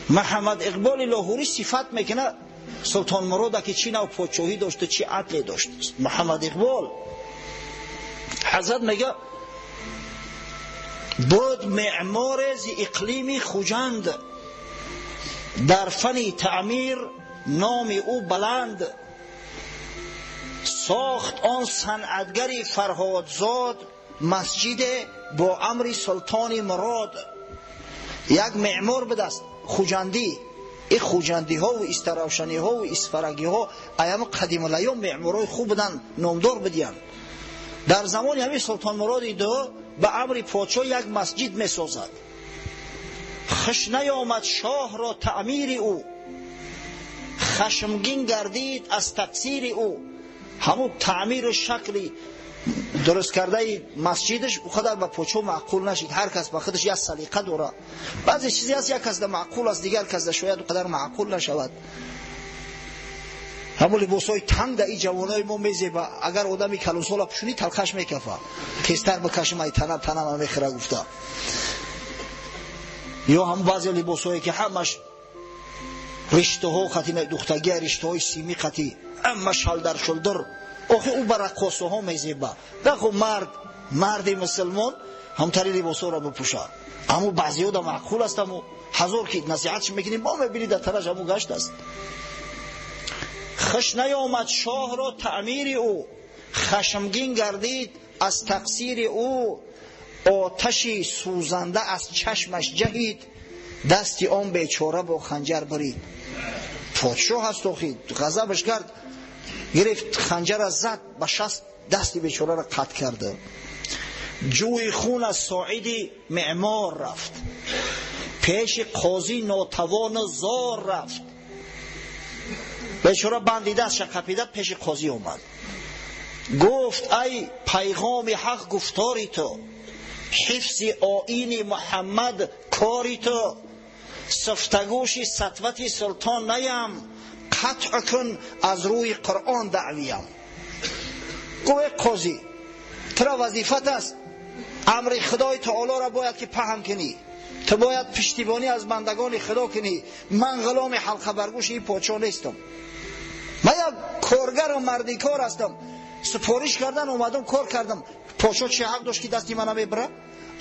Муҳаммад Иқболи Лоҳурӣ сифат мекунад Султон Мурода, ки чӣ нав подшоҳӣ дошта, чӣ адле дошт. Муҳаммад Иқбол ҳазрат мега: буд меъморе зи иқлими Хуҷанд, дар фани таъмир номи ӯ баланд, сохт он санъатгари Фарҳодзод масҷиде бо амри Султони Мурод. Як меъмор будааст хуҷандӣ. Ин хуҷандиҳову истаравшаниҳову исфарагиҳо аями қадимулайём меъморҳои хуб буданд, номдор будиянд. Дар замони ҳамин Султон Муроди ду ба амри подшоҳ як масҷид месозад. Хуш наёмад шоҳро таъмири ӯ, хашмгин гардид аз тақсири ӯ. Ҳамун таъмиру шакли дуруст кардаи масҷидаш ӯ қадар ба подшоҳ маъқул нашид. Ҳар кас ба худаш як салиқа дорад. Баъзе чизе ҳаст, як кас да маъқул аст, дигар кас да шояд ӯ қадар маъқул нашавад. Ҳамун либосҳои танг да ин ҷавонои мо мезеба, агар одами калонсола пӯшунӣ талқаш мекафа, тезтар бикашим, ай тана танама мехӯра гуфта. Ё ҳам баъзе либосҳое ки ҳамаш риштаҳо қати духтагия, риштаҳои сими қати ҳама шалдар шулдур, охи ӯ ба раққосаҳо мезеба. Нахо мард, марди мусулмон ҳамтари либосҳоро бипӯшад. Аммо баъзеҳо да маъқул аст, аммо ҳазор ки насиҳатш мекунем, бо мебинӣ дар танаш ҳамун гашт аст. Хуш наёмад шоҳро таъмири ӯ, хашмгин гардид аз тақсири ӯ, оташи сӯзанда аз чашмаш ҷаҳид, дасти он бечора бо ханҷар бурид. Подшоҳ аст, охи ғазабаш кард, гирифт ханҷара зад ба шаст, дасти бечораро қатъ карда. Ҷӯи хун аз соиди меъмор рафт, пеши қозӣ нотавону зор рафт. Бечора банди дастша қапида пеши қозӣ омад, гуфт: ай пайғоми ҳақ гуфтори ту, ҳифзи оини Муҳаммад кори ту, сифтагӯши сатвати султон наям, қатъ кун аз рӯи Қуръон даъвиям. Гӯ: қозӣ, тура вазифат аст, амри Худои таолоро бояд ки паҳн кунӣ, ту бояд пуштибонӣ аз бандагони Худо кунӣ. Ман ғуломи ҳалқабаргӯши ин подшоҳ нестам, ман як коргару мардикор ҳастам. Супориш кардан омадам, кор кардам. Подшоҳ чӣ ҳақ дошт ки дасти мана мебара?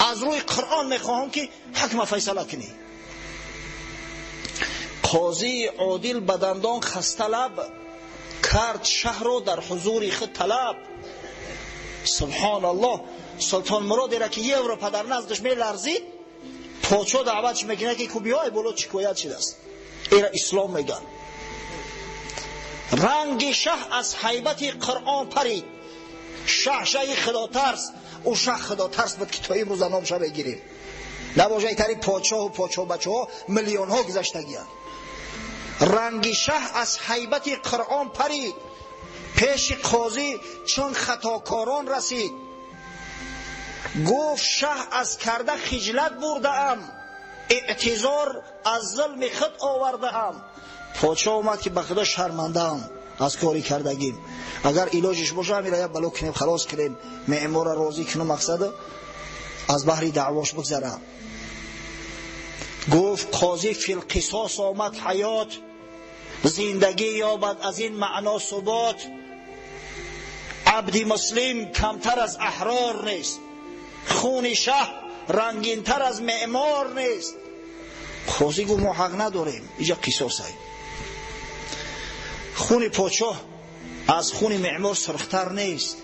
Аз рӯи Қуръон мехоҳам ки ҳукма файсала кунӣ. Қозии одил ба дандон хасталаб кард шаҳрро дар ҳузури худ талаб. Субҳоналлоҳ, Султон Муродеро ки Европа дар наздаш меларзид, подшоҳ даъватш мекунад ки ку биёй боло, шикоят шудааст. Эра ислом мегӯянд. Ранги шаҳ аз ҳайбати Қуръон парид. Шаҳ шаҳи худотарс, ӯ шаҳ худотарс буд ки то имрӯза номша мегирем. Набошад тари подшоҳу подшоҳбачаҳо миллионҳо гузаштагиянд. Ранги шаҳ аз ҳайбати Қуръон парид, пеши қозӣ чун хатокорон расид. Гуфт шаҳ аз карда хиҷлат бурдаам, эътизор аз зулми худ овардаам. Подшоҳ омад ки ба худо шармандаам аз кори кардагим, агар илоҷиш боша ҳамира як бало кунем, халос кунем, меъморро розӣ кунем, мақсад аз баҳри даъвош бигзарам. Гуфт қозӣ филқисос омад ҳаёт, зиндагӣ ёбад аз ин маъно субот. Абди муслим камтар аз аҳрор нест, хуни шаҳ рангинтар аз меъмор нест. Қозӣ гуфт мо ҳақ надорем, иҷа қисосай. Хуни подшоҳ аз хуни меъмор сурхтар нест.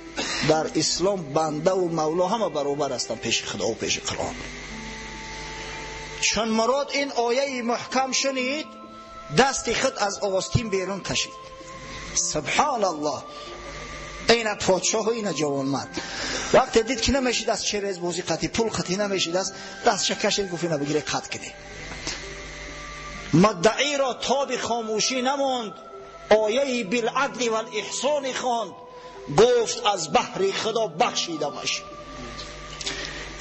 Дар ислом бандаву мавло ҳама баробар ҳастанд пеши худо ва пеши Қуръон. Чун Мурод ин ояи муҳкам шунид, дасти худ аз остин берун кашид. Субҳоналлоҳ, ина подшоҳу ина ҷавонмард. Вақте дид ки намешид аз через бозӣ қатӣ, пул қатӣ намешид, аз дастша кашид, гуфт ина бигире қат кунӣ. Муддаиро тоби хомӯшӣ намонд, ояи билъадли валиҳсони хонд. Гуфт аз баҳри худо бахшидамаш.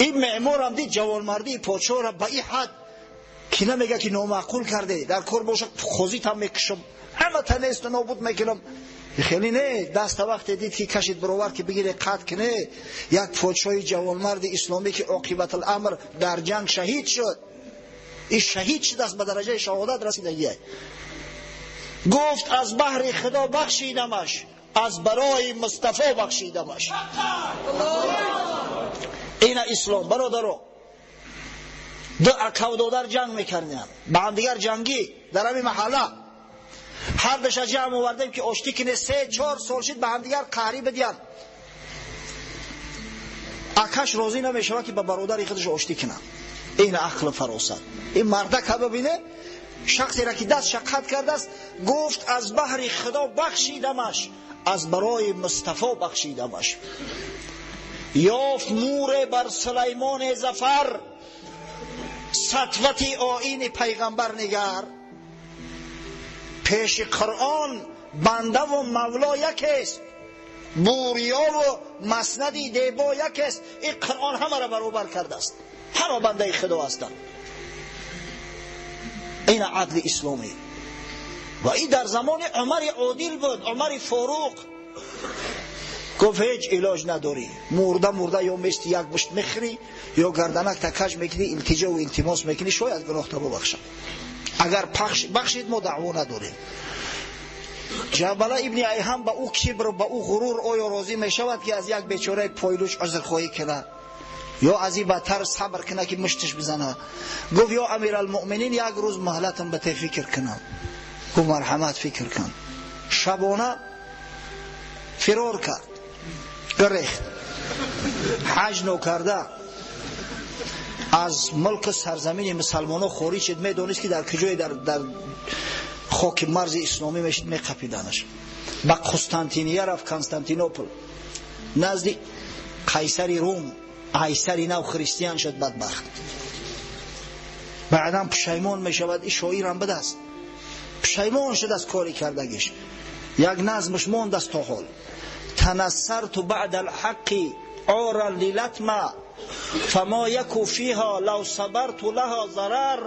Ин меъморам дид ҷавонмардии подшоҳро ба ин ҳад ки намега ки номаъқул карде, дар кор боша қозитам мекушам, ҳама танесту нобуд мекунам. Хеле не, даста вақте дид ки кашид баровар ки бигире қатл куне, як подшоҳи ҷавонмарди исломӣ ки оқибатуламр дар ҷанг шаҳид шуд, ин шаҳид шудааст, ба дараҷаи шаҳодат расидагия. Гуфт аз баҳри худо бахшидамаш, аз барои Мустафо бахшидамаш. Ина ислом бародаро. Ду акав додар ҷанг мекарданд, ба ҳамдигар ҷангӣ дар ҳамин маҳалла. Ҳар душа ҷамъ овардем ки оштӣ кине, 3-4 сол шид ба ҳамдигар қаҳрӣ бидиҳанд. Акаш розӣ намешавад ки ба бародари худаш оштӣ кунад. Ин ақлу фаросат. Ин мардака бибине, шахсеро ки дастша қатъ кардааст, гуфт аз баҳри худо бахшидамаш, аз барои Мустафо бахшидамаш. Ёфт муре бар Сулаймони Зафар, сатвати оини пайғамбар нигар. Пеши Қуръон бандаву мавло якест, буриёву маснади дебо якест. Ин Қуръон ҳамаро баробар кардааст, ҳама бандаи худо ҳастанд. Ин адли исломӣ. Ва ин дар замони Умари одил буд, Умари Форуқ. Гуфт ҳеҷ илоҷ надорӣ, мурда мурда ё мести як мушт мехӯрӣ, ё гарданак такаж мекунӣ, илтиҷову илтимос мекунӣ, шояд гуноҳта бубахшад. Агар бахшид мо даъво надорем. Ҷабала ибни Айҳам ба ӯ кибр, ба ӯ ғурур оё розӣ мешавад ки аз як бечораи пойлуч узрхоҳӣ кунад, ё аз ин бадтар сабр кунад ки мушташ бизанад? Гуфт ё амиралмуъминин, як рӯз муҳлатам ба те фикр кунам. Гуфт марҳамат, фикр кун. Шабона фирор кард, гирехт, ҳаҷ нокарда аз мулку сарзамини мусалмонҳо хориҷ шуд. Медонист ки дар куҷое дар хоки марзи исломӣ мешид, меқапиданаш. Ба Қустантиния рафт, Константинопол, назди қайсари Рум. Қайсари нав христиан шуд, бадбахт. Баъдан пушаймон мешавад, ин шоирам будааст, пушаймон шуд аз кори кардагиш. Як назмаш мондааст то ҳол. Танассарту баъда алҳаққи оран лилатма фама яку фиҳа лав сабарту лаҳа зарар.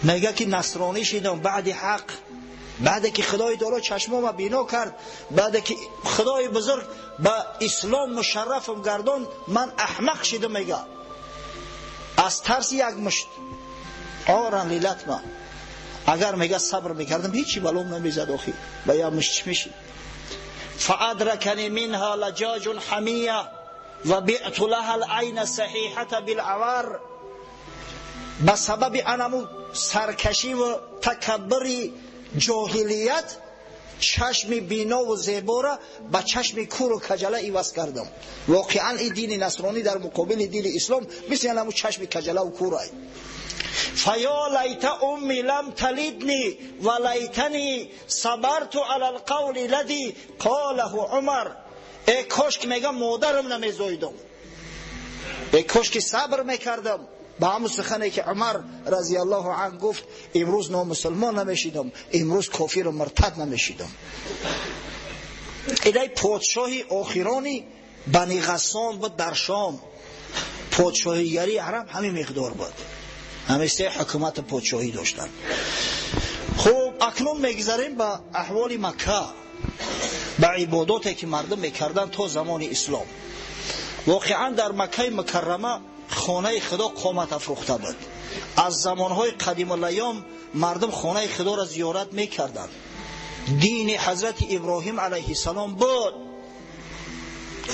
Мега ки насронӣ шидам баъди ҳақ, баъде ки Худои таоло чашмома бино кард, баъде ки Худои бузург ба ислом мушаррафам гардон, ман аҳмақ шидам. Мега аз тарси як мушт оран лилатма, агар мега сабр мекардам ҳечи балом намезад, охи ба як мушт чӣ мешид? فأدركني منها لجاج حمية وبعت لها العين الصحيحة بالعوار. Ба сабаби анаму саркашӣ ва такаббури ҷоҳилият чашми бино ва зеборо ба чашми кур ва каҷала иваз кардам. Воқеан ин дини насронӣ дар муқобили дини ислом мисли ҳамон чашми каҷала ва курай. فیا لیت امی لم تلدنی و لیتنی صبرت علی القول الذی قاله عمر. ای کاش که میگم مادرم نمیزاییدم، ای کاش که صبر میکردم به همون سخنی که عمر رضی الله عنه گفت، امروز نامسلمان نمیشیدم، امروز کافر و مرتد نمیشیدم. ایدای پادشاهی آخرانی بنی غسان بود در شام. پادشاهیگری عرب همین مقدار بود، همه سه حکومت پادشاهی داشتند. خب اکنون میگذریم به احوال مکه، به عباداتی که مردم میکردند تا زمان اسلام. واقعا در مکه مکرمه خانه خدا قامت افروخته بود. از زمانهای قدیم الایام مردم خانه خدا را زیارت میکردند. دین حضرت ابراهیم علیه السلام بود.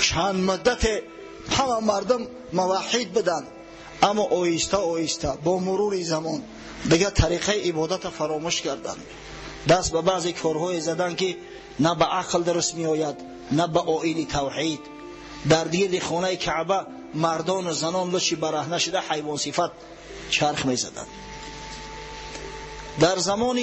چند مدت همه مردم موحد بودند، اما آهسته آهسته با مرور زمان دیگه طریقه عبادت فراموش کردند. دست به بعضی کارهای زدن که نه به عقل درست می آید نه به آیین توحید. در گرد خانه کعبه مردان و زنان لچی برهنه شده حیوان صفت چرخ می زدند. در زمان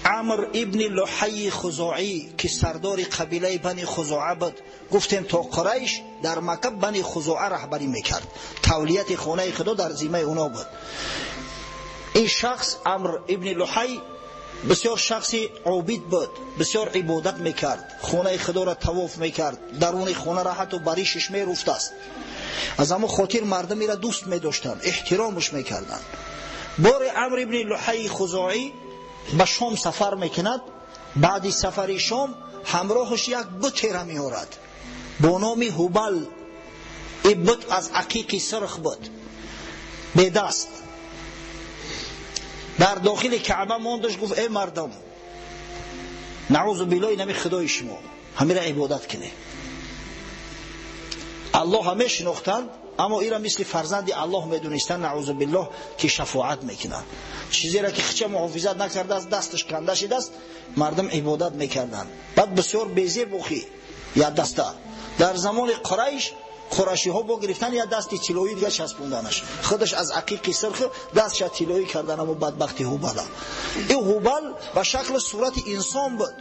عمر ابن لحی خزاعی که سردار قبیله بنی خزاعه بود، گفتیم تا قریش در مکه بنی خزاعه رهبری میکرد، تولیت خانه خدا در ذمه اونا بود. این شخص عمر ابن لحی بسیار شخصی عابد بود، بسیار عبادت میکرد، خانه خدا را طواف میکرد، درون خانه را حتی بریشش میرفت است. از همون خاطر مردم را دوست میداشتند، احترامش میکردند. بار عمر ابن لحی خزاعی به شام سفر میکند. بعد سفر شام همراهش یک بت را میآورد با نام هوبل. این بت از عقیق سرخ بود، به دست در داخل کعبه ماندش. گفت ای مردم، نعوذ بالله، اینمی خدای شما، همین را عبادت کنه. الله همه شناختند، اما ایرا مثل فرزند الله میدونستند، نعوذ بالله، که شفاعت میکنند. چیزی را که خچه محافظت نکرده است، دستش کنده شده است، مردم عبادت میکردند. بعد بسیار بیزه بخی یا دسته در زمان قریش، قرشی ها با گرفتن یا دستی طلایی دیگه چسبوندنش، خودش از عقیق سرخ دستش طلایی کردن. اما بدبختی هوبل، این هوبل به شکل صورت انسان بود.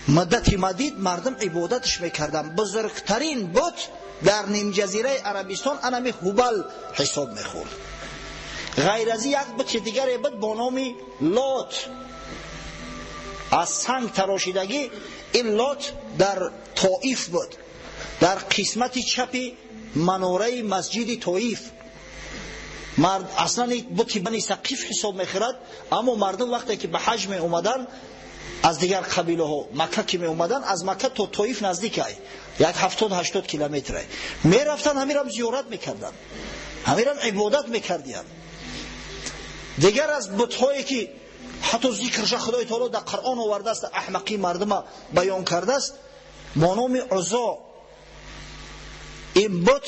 مدت مدید مردم عبادتش میکردن. بزرگترین بت در نیم جزیره عربستان انمی هوبل حساب میخورد. غیر از یک بت دیگری بود با نام لات، از سنگ تراشیدگی. این لات در طائف بود، در قسمت چپ مناره مسجد طائف. مرد اصلا بت بنی ثقیف حساب میخورد، اما مردم وقتی که به حج می اومدن از دیگر قبیله ها مکه که می اومدن، از مکه تا طائف نزدیک ای، یک 70-80 کیلومتر میرفتن، همین هم زیارت میکردن، همین هم عبادت میکردن. دیگر از بت‌هایی که حتی ذکرش خدای تعالی در قرآن آورده است، احمقی مردم بیان کرده است، با نام عزا. این بت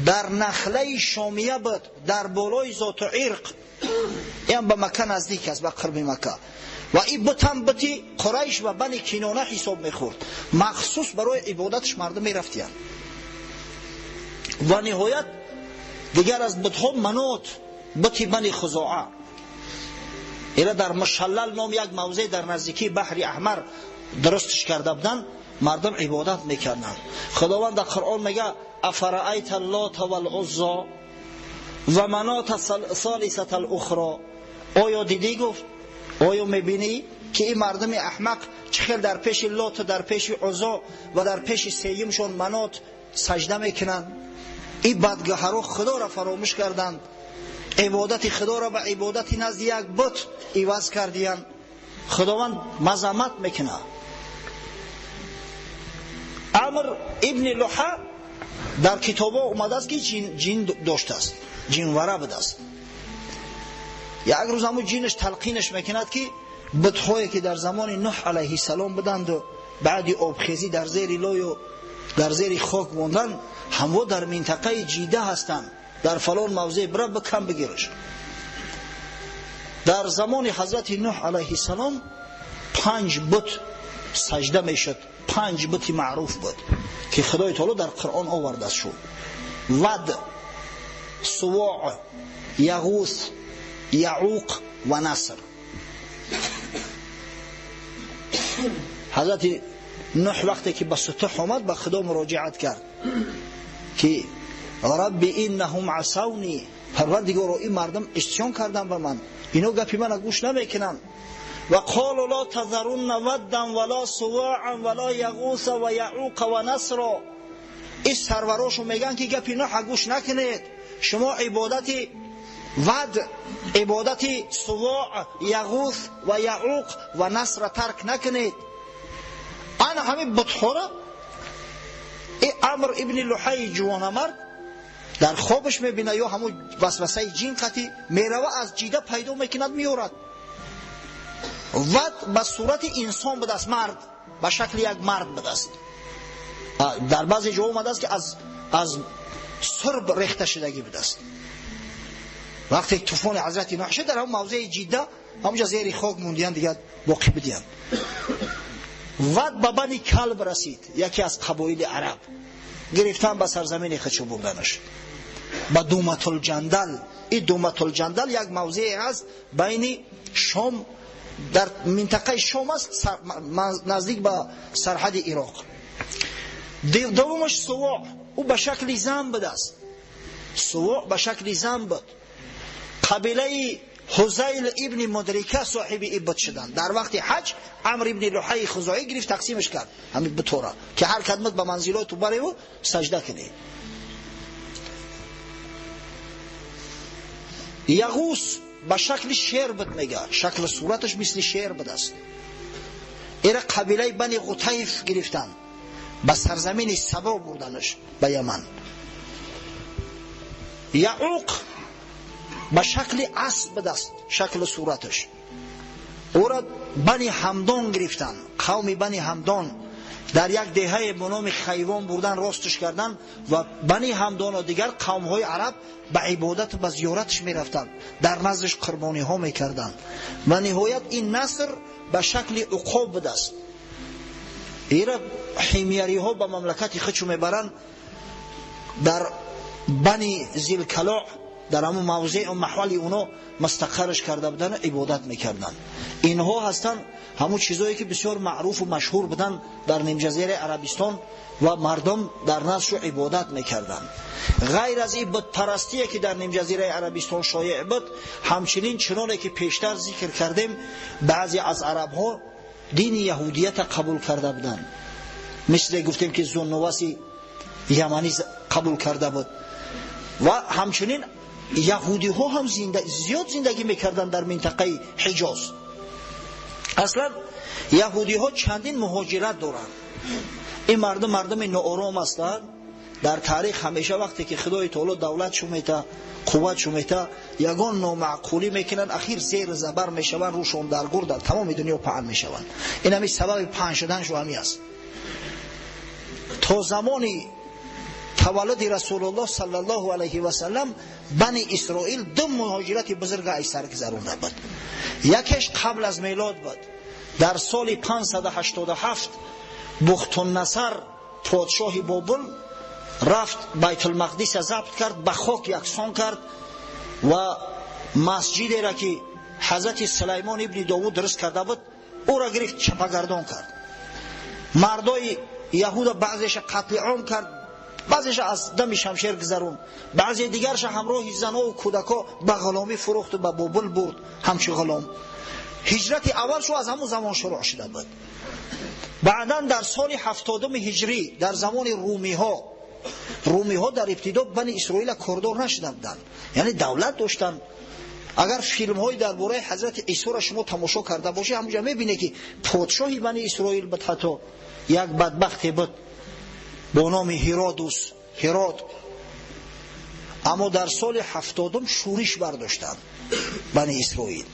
در نخله شامیه بود، در بالای ذات عرق، این به مکه نزدیک است، به قرب مکه. و این بت هم بت قریش و بنی کنانه حساب میخورد، مخصوص برای عبادتش مردم میرفتند. و نهایت دیگر از بت‌ها منات، بت بنی خزاعه. اینا در مشلل نام یک موضع در نزدیکی بحر احمر درستش کرده بودن، مردم عبادت میکردند. خداوند در قرآن میگه افرأیت اللات والعزی و منات الثالثة الاخرى. آیا دیدی؟ گفت آیا میبینی که این مردم احمق چه در پیش لات و در پیش عزا و در پیش سیمشون منات سجده میکنند؟ این بدگهرها خدا را فراموش کردند، عبادت خدا را به عبادت نزد یک بت عوض کردند. خداوند مذمت میکنه. عمر ابن لحی در کتابا اومده است که جین داشته است، جینوره بوده است. یک روز همون جینش تلقینش میکند که بت‌هایی که در زمان نوح علیه السلام بودند و بعد آبخیزی در زیر لای و در زیر خاک ماندن، همو در منطقه جیده هستند. Дар фалон мавзеъ бира бикан бигираш. Дар замони ҳазрати Нуҳ алайҳиссалом 5 бут сажда мешуд, 5 бути маъруф буд ки Худои таоло дар Қуръон овардааст шу. Вад, Сувоъ, Яғус, Яъуқ ва Наср. Ҳазрати Нуҳ вақте ки ба сутуҳ омад ба Худо муроҷиат кард ки Рабби иннаҳум асавни, Парвардигоро ин мардум исён кардан ба ман, ино гапи мана гӯш намекунанд. Ва қолу ло тазарунна ваддан вало суваан вало яғуса ва яъуқа ва насро. Ин сарварошон мегӯянд ки гапи Нуҳа гӯш накунед, шумо ибодати Вад, ибодати Сувоъ, Яғус ва Яъуқ ва Насра тарк накунед. Ана ҳамин бутҳоро и Амр ибни Луҳайи ҷувонамард дар хобаш мебинад ё ҳамун васвасаи ҷин қатӣ мерава аз ҷида пайдо мекунад меорад. Вад ба сурати инсон будааст, мард ба шакли як мард будааст. Дар баъзе ҷо омадааст ки аз сурб рехта шудагӣ будааст. Вақте тӯфони ҳазрати Нуҳ шуд дар ҳамон мавзеи Ҷидда ҳамонҷо зери хок мондиянд, дигар боқӣ будиянд. Вад ба Бани Калб расид, яке аз қабоили араб, гирифтан ба сарзамини худшо бурданаш ба Думатулҷандал. Ин Думатулҷандал як мавзее ҳаст байни Шом, дар минтақаи Шом аст, наздик ба сарҳади Ироқ. Дуввумаш Сувоъ, ӯ ба шакли зан будааст. Сувоъ ба шакли зан буд. Қабилаи Ҳузайл ибни Мудрика соҳиби ин бут шуданд. Дар вақти ҳаҷ Амр ибни Луҳайи Хузоӣ гирифт тақсимаш кард ҳамин бутора ки ҳар кадмат ба манзилоту бареву сажда кунед. Яғус ба шакли шер буд, мега шакли сураташ мисли шер будааст. Эра қабилаи Бани Ғутайф гирифтанд, ба сарзамини Сабо бурданаш ба Яман. Яъуқ ба шакли асп будааст шакли сураташ. Ӯра Бани Ҳамдон гирифтанд, қавми Бани Ҳамдон дар як деҳае бо номи Хайвон бурдан, росташ кардан ва Бани Ҳамдону дигар қавмҳои араб ба ибодату ба зиёраташ мерафтанд, дар наздаш қурбониҳо мекарданд. Ва ниҳоят ин Наср ба шакли уқоб будааст. Ира ҳимяриҳо ба мамлакати худшо мебаранд дар Бани Зилкалоъ, дар ҳамон мавзеъ маҳвали уно мустақарраш карда буданд, ибодат мекарданд. Инҳо ҳастанд ҳамон чизое ки бисёр маъруфу машҳур буданд дар нимҷазираи Арабистон ва мардум дар наздшу ибодат мекарданд. Ғайр аз ин бутпарастие ки дар нимҷазираи Арабистон шоеъ буд, ҳамчунин чуноне ки пештар зикр кардем, баъзе аз арабҳо дини яҳудията қабул карда буданд. Мисле гуфтем ки Зуннуваси яманӣ қабул карда буд. Ва ҳамчунин яҳудиҳо ҳам зиёд зиндагӣ мекарданд дар минтақаи Ҳиҷоз. Аслан яҳудиҳо чандин муҳоҷират доранд. Ин мардум мардуми ноором ҳастанд. Дар таърих ҳамеша вақте ки Худои таоло давлат шумета, қувват шумета, ягон номаъқулӣ мекунанд, ахир зер забар мешаванд, рӯшон дар гур дар тамоми дунё паҳн мешаванд. Ин ҳами сабаби паҳн шуданшо ҳами аст. То замони таваллуди Расулуллоҳ саллаллоҳу алайҳи васаллам Бани Исроил ду муҳоҷирати бузурга аз сар гузаронда буд. Якеш қабл аз мелод буд. Дар соли 587 Бухтуннасар подшоҳи Бобул рафт Байтулмақдиса забт кард, ба хок яксон кард ва масҷидеро ки ҳазрати Сулаймон ибни Довуд дуруст карда буд, ӯро гирифт чапагардон кард. Мардои яҳуда баъзеша қатли ом кард, баъзеша аз дами шамшер гузаронд, баъзе дигарша ҳамроҳи занову кӯдако ба ғуломӣ фурӯхту ба Бобул бурд ҳамчун ғулом. Ҳиҷрати аввал шу аз ҳамон замон шурӯъ шуда буд. Баъдан дар соли 70 ҳиҷрӣ дар замони румиҳо, румиҳо дар ибтидо Бани Исроила кордор нашуда буданд, яъне давлат доштанд. Агар филмҳои дар бораи ҳазрати Исоро шумо тамошо карда бошед, ҳамонҷо мебинед ки подшоҳи Бани Исроил буд, ҳатто як бадбахте буд бо номи Ҳиродус, Ҳирод. Аммо дар соли 70 шӯриш бардоштанд Бани Исроил.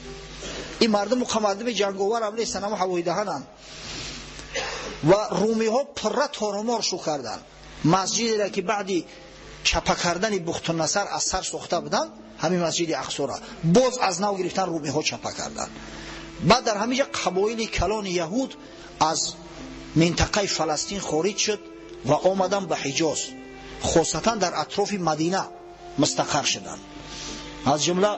Ин мардум мардуми ҷанговар ҳам нестанд, ҳама ҳавоидаҳананд. Ва румиҳо пурра торумор шу карданд. Масҷидеро ки баъди Чапа кардани Бухтунасар аз сар сохта буданд ҳамин масҷиди Ақсоро боз аз нав гирифтан, румиҳо чапа карданд. Баъд дар ҳамин ҷо қабоили калони яҳуд аз минтақаи Фаластин хориҷ шуд ва омаданд ба Ҳиҷоз, хосатан дар атрофи Мадина мустақар шуданд. Аз ҷумла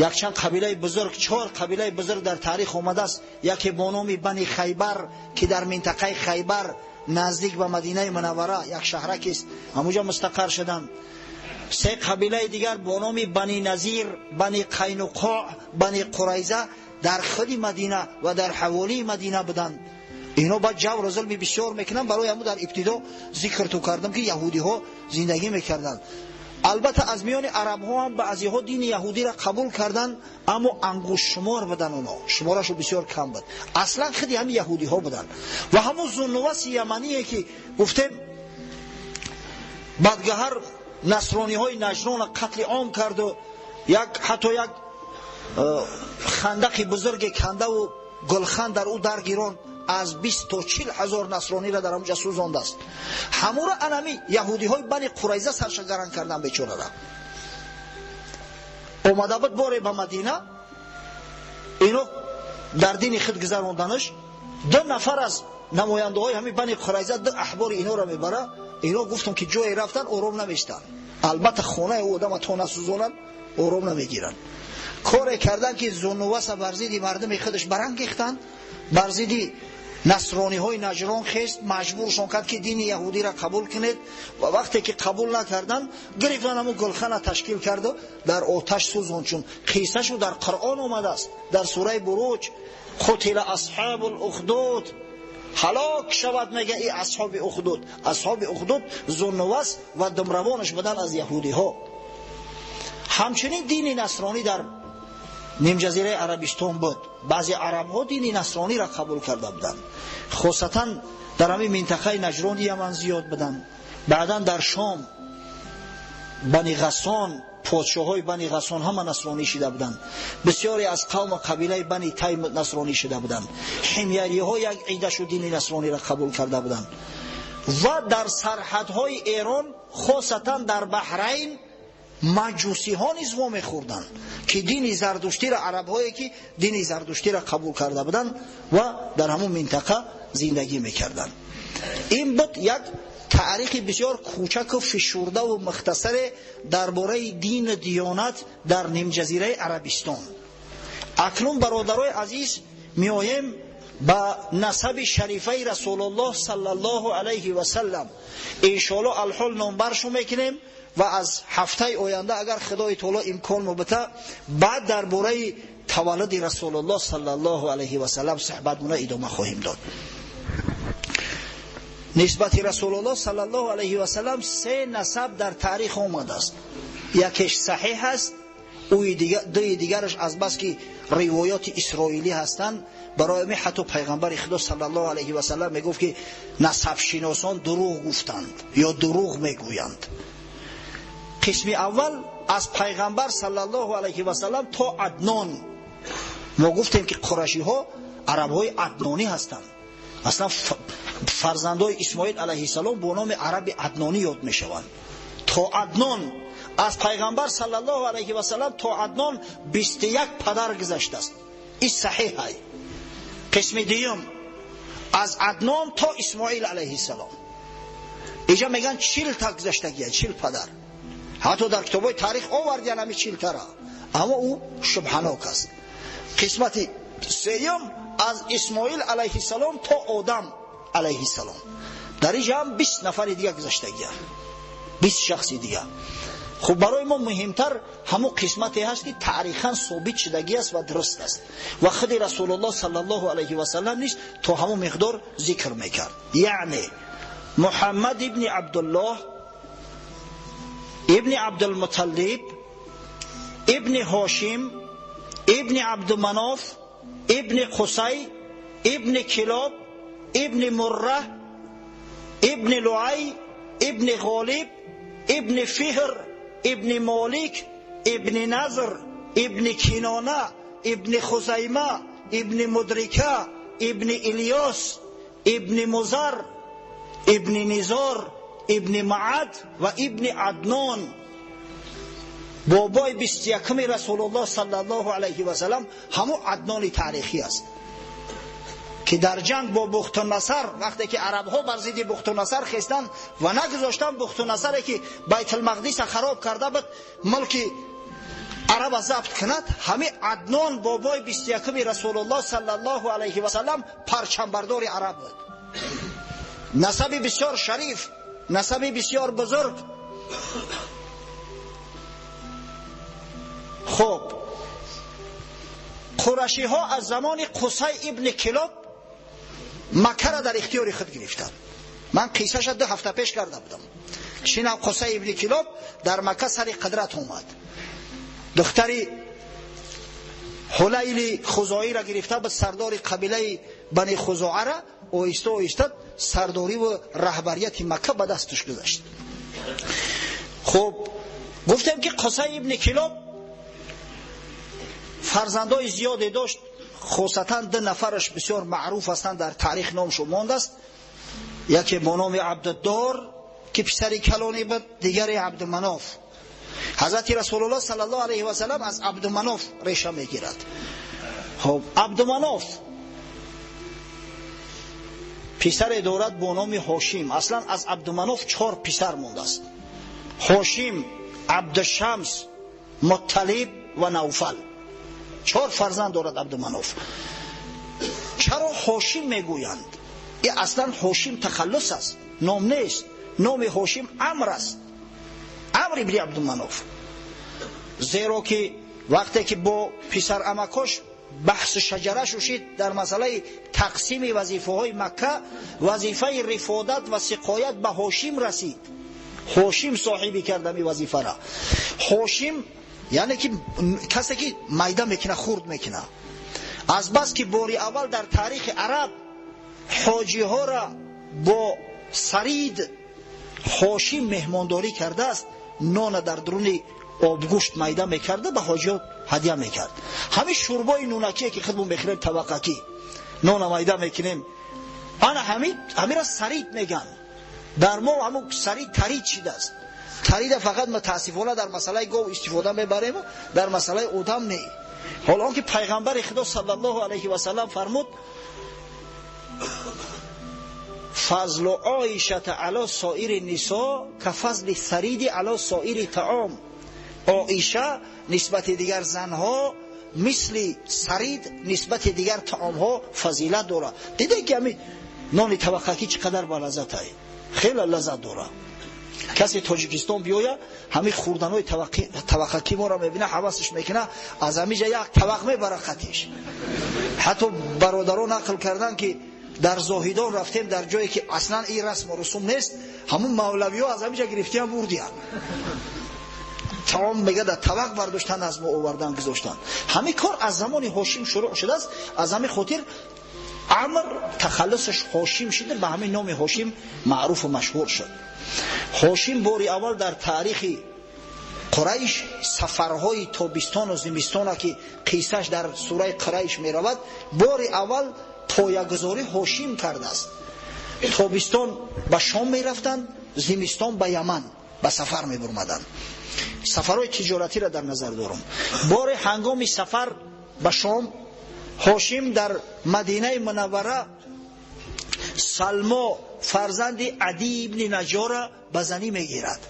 якчанд қабилаи бузург, 4 қабилаи бузург дар таърих омадааст. Яке бо номи Бани Хайбар, ки дар минтақаи Хайбар наздик ба Мадинаи Мунаввара як шаҳракест, ҳамонҷо мустақар шуданд. 3 қабилаи дигар бо номи Бани Назир, Бани Қайнуқоъ, Бани Қурайза дар худи Мадина ва дар ҳаволии Мадина буданд. Ино баъд ҷавру зулми бисёр мекунанд. Барои ҳамун дар ибтидо зикр ту кардам, ки яҳудиҳо зиндагӣ мекарданд. Албатта аз миёни арабҳо ҳам баъзеҳо дини яҳудиро қабул карданд, аммо ангуштшумор буданд, онҳо шуморашу бисёр кам буд. Аслан худи ҳамин яҳудиҳо буданд. Ва ҳамун Зуннуваси ямание, ки гуфтем бадгаҳар насрониҳои Наҷронро қатли ом карду як ҳатто як хандақи бузурге кандаву гулхан дар ӯ даргирон, аз 20 то 40 ҳазор насрониро дар ҳамонҷа сӯзондааст. Ҳамуро анами яҳудиҳои Бани Қурайза саршагаран кардан бечорара. Омада буд боре ба Мадина, ино дар дини худ гузаронданаш 2 нафар аз намояндаҳои ҳамин Бани Қурайза 2 аҳбори иноро мебара. Ино гуфтам, ки ҷое рафтан ором намеистанд. Албатта хонаи ӯ одама то насӯзонанд ором намегиранд. Коре кардан, ки Зуннуваса бар зидди мардуми худаш барангехтанд, бар зидди насрониҳои Наҷрон хест, маҷбуршон кард, ки дини яҳудиро қабул кунед. Ва вақте ки қабул накарданд, гирифтан ҳамун гулхана ташкил карду дар оташ сӯзон. Чун қиссашу дар Қуръон омадааст, дар сураи Буруҷ: қутила асҳобу лухдуд, ҳалок шавад мега и асҳоби ухдуд. Асҳоби ухдуд Зуннувас ва думравонаш буданд аз яҳудиҳо. Ҳамчунин дини насронӣ дар нимҷазираи Арабистон буд. Баъзе арабҳо дини насрониро қабул карда буданд, хосатан дар ҳамин минтақаи Наҷрони Яман зиёд буданд. Баъдан дар Шом Бани Ғассон, подшоҳои Бани Ғассон ҳама насронӣ шида буданд. Бисёре аз қавму қабилаи Бани Тайм насронӣ шида буданд. Ҳимяриҳо як идашу дини насрониро қабул карда буданд. Ва дар сарҳадҳои Эрон, хосатан дар Баҳрайн, маҷусиҳо низ вомехӯрданд, ки дини зардуштиро, арабҳое ки дини зардуштиро қабул карда буданд ва дар ҳамон минтақа зиндагӣ мекарданд. Ин буд як таърихи бисёр кӯчаку фишурдаву мухтасаре дар бораи дину диёнат дар нимҷазираи Арабистон. Акнун, бародарои азиз, меоем ба насаби шарифаи Расулуллоҳ саллаллоҳу алайҳи васаллам. Иншоаллоҳ алҳол номбаршу мекунем ва аз ҳафтаи оянда, агар Худои таоло имкон мубита, баъд дар бораи таваллуди Расулуллоҳ саллаллоҳу алайҳи васаллам суҳбатмона идома хоҳем дод. Нисбати Расулуллоҳ саллаллоҳу алайҳи васаллам 3 насаб дар таърих омадааст. Якеш саҳиҳ аст, дуи дигараш аз бас ки ривоёти исроилӣ ҳастанд, барои ҳамин ҳатто пайғамбари Худо саллаллоҳу алайҳи васаллам мегуфт, ки насабшиносон дурӯғ гуфтанд ё дурӯғ мегӯянд. Қисми аввал аз пайғамбар саллаллоҳу алайҳи васаллам то Аднон. Мо гуфтем, ки қурашиҳо арабҳои аднонӣ ҳастанд. Аслан фарзандои Исмоил алайҳиссалом бо номи араби аднонӣ ёд мешаванд. То Аднон, аз пайғамбар саллаллоҳу алайҳи васаллам то Аднон 21 падар гузаштааст. Ин саҳиҳ. Қисми дуюм аз Аднон то Исмоил алайҳиссалом. Инҷа мегӯянд 40 та гузаштагия, 40 падар. Ҳатто дар китобҳои таърих овардиян ҳамин 40 тара, аммо ӯ шубҳанок аст. Қисмати сеюм аз Исмоил алайҳиссалом то Одам алайҳиссалом. Дар инҷа ҳам 20 нафари дига гузаштагия, 20 шахси дига. Хуб, барои мо муҳимтар ҳамун қисмате ҳаст, ки таърихан собит шудагӣ аст ва дуруст аст ва худи Расулуллоҳ саллаллоҳу алайҳи васаллам низ то ҳамун миқдор зикр мекард. Яъне Муҳаммад ибни Абдуллоҳ ибни Абдулмуталлиб ибни Ҳошим ибни Абдуманоф ибни Қусай ибни Килоб ибни Мурра ибни Луай ибни Ғолиб ибни Фиҳр ибни Молик ибни Назр ибни Кинона ибни Хузайма ибни Мудрика ибни Илёс ибни Музар ибни Низор ибни Маад ва ибни Аднон, бобои 21-ми Расулуллоҳ саллаллоҳу алайҳи васаллам ҳамун Аднони таърихӣ аст ки дар ҷанг бо Бухтунасар, вақте ки арабҳо бар зидди Бухтунасар хестанд ва нагузоштанд Бухтунасаре ки Байтулмақдиса хароб карда буд мулки араба забт кунад, ҳамин Аднон бобои 21-ми Расулуллоҳ саллаллоҳу алайҳи васаллам парчамбардори араб буд. Насаби бисёр шариф, насаби бисёр бузург. Хуб, қурашиҳо аз замони Қусай ибни Килоб Маккаро дар ихтиёри худ гирифтанд. Ман қиссаша 2 ҳафта пеш карда будам. Чинам Қусай ибни Килоб дар Макка сари қудрат омад. Духтари Ҳулайли Хузоиро гирифта буд, сардори қабилаи Бани Хузоара, оҳиста оҳиста сардорӣ ва раҳбарияти Макка ба дасташ гузашт. Хуб, гуфтем ки Қусай ибни Килоб фарзандои зиёде дошт, хусусан 2 нафараш бисёр маъруф ҳастанд, дар таърих номшон мондааст. Яке бо номи Абдуддор ки писари калонӣ буд, дигаре Абдуманоф. Ҳазрати Расулуллоҳ саллаллоҳу алайҳи васаллам аз Абдуманоф реша мегирад. Хуб, Абдуманоф писаре дорад бо номи Ҳошим. Аслан аз Абдуманоф 4 писар мондааст: Ҳошим, Абдушамс, Мутталиб ва Навфал. 4 фарзанд дорад Абдуманоф. Чаро Ҳошим мегӯянд? И аслан Ҳошим тахаллус аст, ном нест. Номи Ҳошим Амр аст, Амр ибни Абдуманоф. Зеро ки вақте ки бо писарамакош баҳси шаҷара шушид дар масъалаи тақсими вазифаҳои Макка, вазифаи рифодат ва сиқоят ба Ҳошим расид. Ҳошим соҳибӣ кард ҳамин вазифара. Ҳошим яъне ки касе ки майда мекуна, хурд мекуна. Аз бас ки бори аввал дар таърихи араб ҳоҷиҳоро бо сарид Ҳошим меҳмондорӣ кардааст, нона дар дуруни обгӯшт майда мекарда, ба ҳоҷиҳо ҳадя мекард. Ҳамин шӯрбои нунакие ки худмон мехӯрем, табақакӣ нона майда мекунем, ана ҳамира сарид меган. Дар мо ҳамун сарид тарид шидааст. Тарида фақат мутаассифона дар масъалаи гов истифода мебарем, дар масъалаи одам не. Ҳоло он ки пайғамбари Худо саллаллоҳу алайҳи васаллам фармуд: фазлу оишата ало соири нисо ка фазли сариди ало соири таом. Оиша нисбати дигар занҳо мисли сарид нисбати дигар таомҳо фазилат дорад. Диде ки ҳамин нони табақакӣ чӣ қадар балаззат ай, хеле лаззат дорад. Касе Тоҷикистон биёя, ҳамин хӯрданои табақакӣ моро мебина, ҳавасаш мекуна, аз ҳамин ҷа як табақ мебара қатиш. Ҳатто бародарон нақл карданд ки дар Зоҳидон рафтем, дар ҷое ки аслан ин расму русум нест, ҳамун мавлавиҳо аз ҳамин ҷа гирифтиам бурдиянд. Таом мега дар табақ бардоштан, аз мо овардан гузоштанд. Ҳамин кор аз замони Ҳошим шурӯъ шудааст. Аз ҳамин хотир Амр тахаллусаш Ҳошим шуда, ба ҳамин номи Ҳошим маъруфу машҳур шуд. Ҳошим бори аввал дар таърихи Қурайш сафарҳои тобистону зимистона ки қиссаш дар сураи Қурайш меравад, бори аввал поягузорӣ Ҳошим кардааст. Тобистон ба Шом мерафтанд, зимистон ба Яман ба сафар мебурмаданд. Сафарҳои тиҷоратиро дар назар дорам. Бори ҳангоми сафар ба Шом Ҳошим дар Мадинаи Мунаввара Салмо фарзанди Адӣ ибни Наҷора ба занӣ мегирад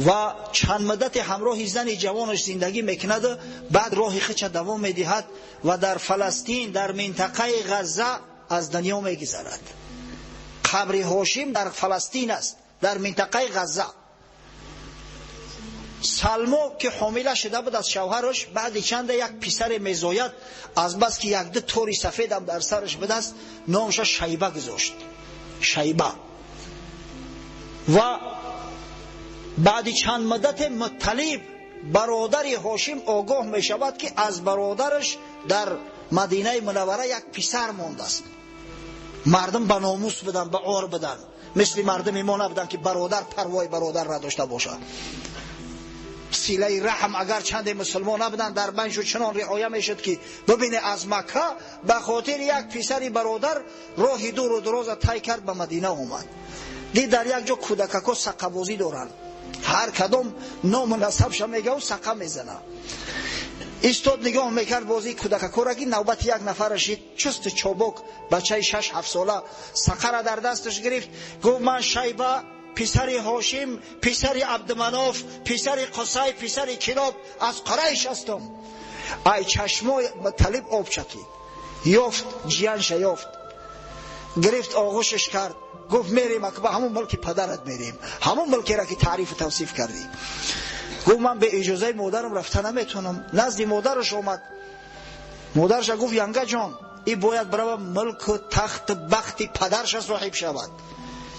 ва чанд муддате ҳамроҳи зани ҷавонаш зиндагӣ мекунад. Баъд роҳи худша давом медиҳад ва дар Фаластин, дар минтақаи Ғазза аз дунё мегузарад. Қабри Ҳошим дар Фаластин аст, дар минтақаи Ғазза. Салмо ки ҳомила шуда буд аз шавҳараш, баъди чанде як писаре мезояд. Аз бас ки як-ду тори сафедам дар сараш будааст, номаша Шайба гузошт. Шайба. Ва баъди чанд муддате Мутталиб бародари Ҳошим огоҳ мешавад ки аз бародараш дар Мадинаи Мунаввара як писар мондааст. Мардум ба номус буданд, ба ор буданд, мисли мардуми мо набуданд ки бародар парвои бародар надошта бошад. Силаи раҳм агар чанде мусулмон набуданд, дар байнашон чунон риоя мешуд, ки бибине, аз Макка ба хотири як писари бародар роҳи дуру дароза тай кард, ба Мадина омад. Дид, дар як ҷо кӯдакако сақабозӣ доранд, ҳар кадом ному насабша мегаву сақа мезана. Истод, нигоҳ мекард бозии кӯдакакора, ки навбати як нафар рашид. Чусту чобук бачаи 6-7 сола сақара дар дасташ гирифт, гуфт: «Ман Шайба, писари Ҳошим, писари Абдуманоф, писари Қусай, писари Килоб, аз Қурайш ҳастам». Ай чашмои Муталиб об чакид. Ёфт ҷиянша, ёфт, гирифт, оғӯшаш кард, гуфт: «Мерем ба ҳамон мулки падарат, мерем ҳамон мулкеро, ки таърифу тавсиф кардӣ». Гуфт: «Ман бе иҷозаи модарам рафта наметавонам». Назди модараш омад, модараша гуфт: «Янга ҷон, и бояд барава, мулку тахту бахти падарша соҳиб шавад,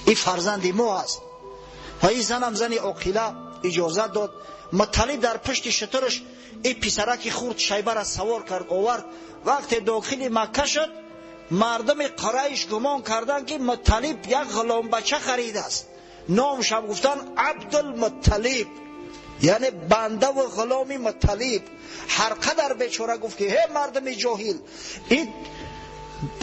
и фарзанди мо аст». Ва и занам зани оқила иҷозат дод. Муталиб дар пушти шутураш и писараки хурд Шайбара савор кард, овард. Вақте дохили Макка шуд, мардуми Қурайш гумон карданд, ки Муталиб як ғуломбача харидааст. Номшам гуфтанд Абдулмутталиб, яъне бандаву ғуломи Мутталиб. Ҳар қадар бечора гуфт, ки: «Ҳе мардуми ҷоҳил, ин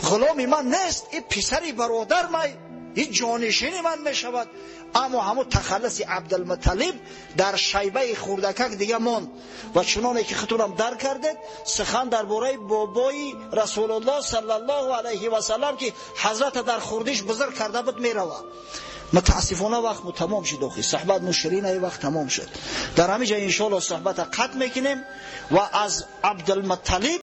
ғуломи ман нест, ин писари бародар май, ин ҷонишини ман мешавад». Аммо ҳамун тахаллуси Абдулмутталиб дар Шайбаи хурдакак дига монд. Ва чуноне ки худтонам дарк кардед, сухан дар бораи бобои Расулуллоҳ саллаллоҳу алайҳи васаллам, ки ҳазрата дар хурдиш бузург карда буд, меравад. Мутаассифона, вақт тамом шуд. Охи, суҳбат муширина, вақт тамом шуд. Дар ҳамин ҷо, иншоалло, суҳбата қатъ мекунем ва аз Абдулмутталиб.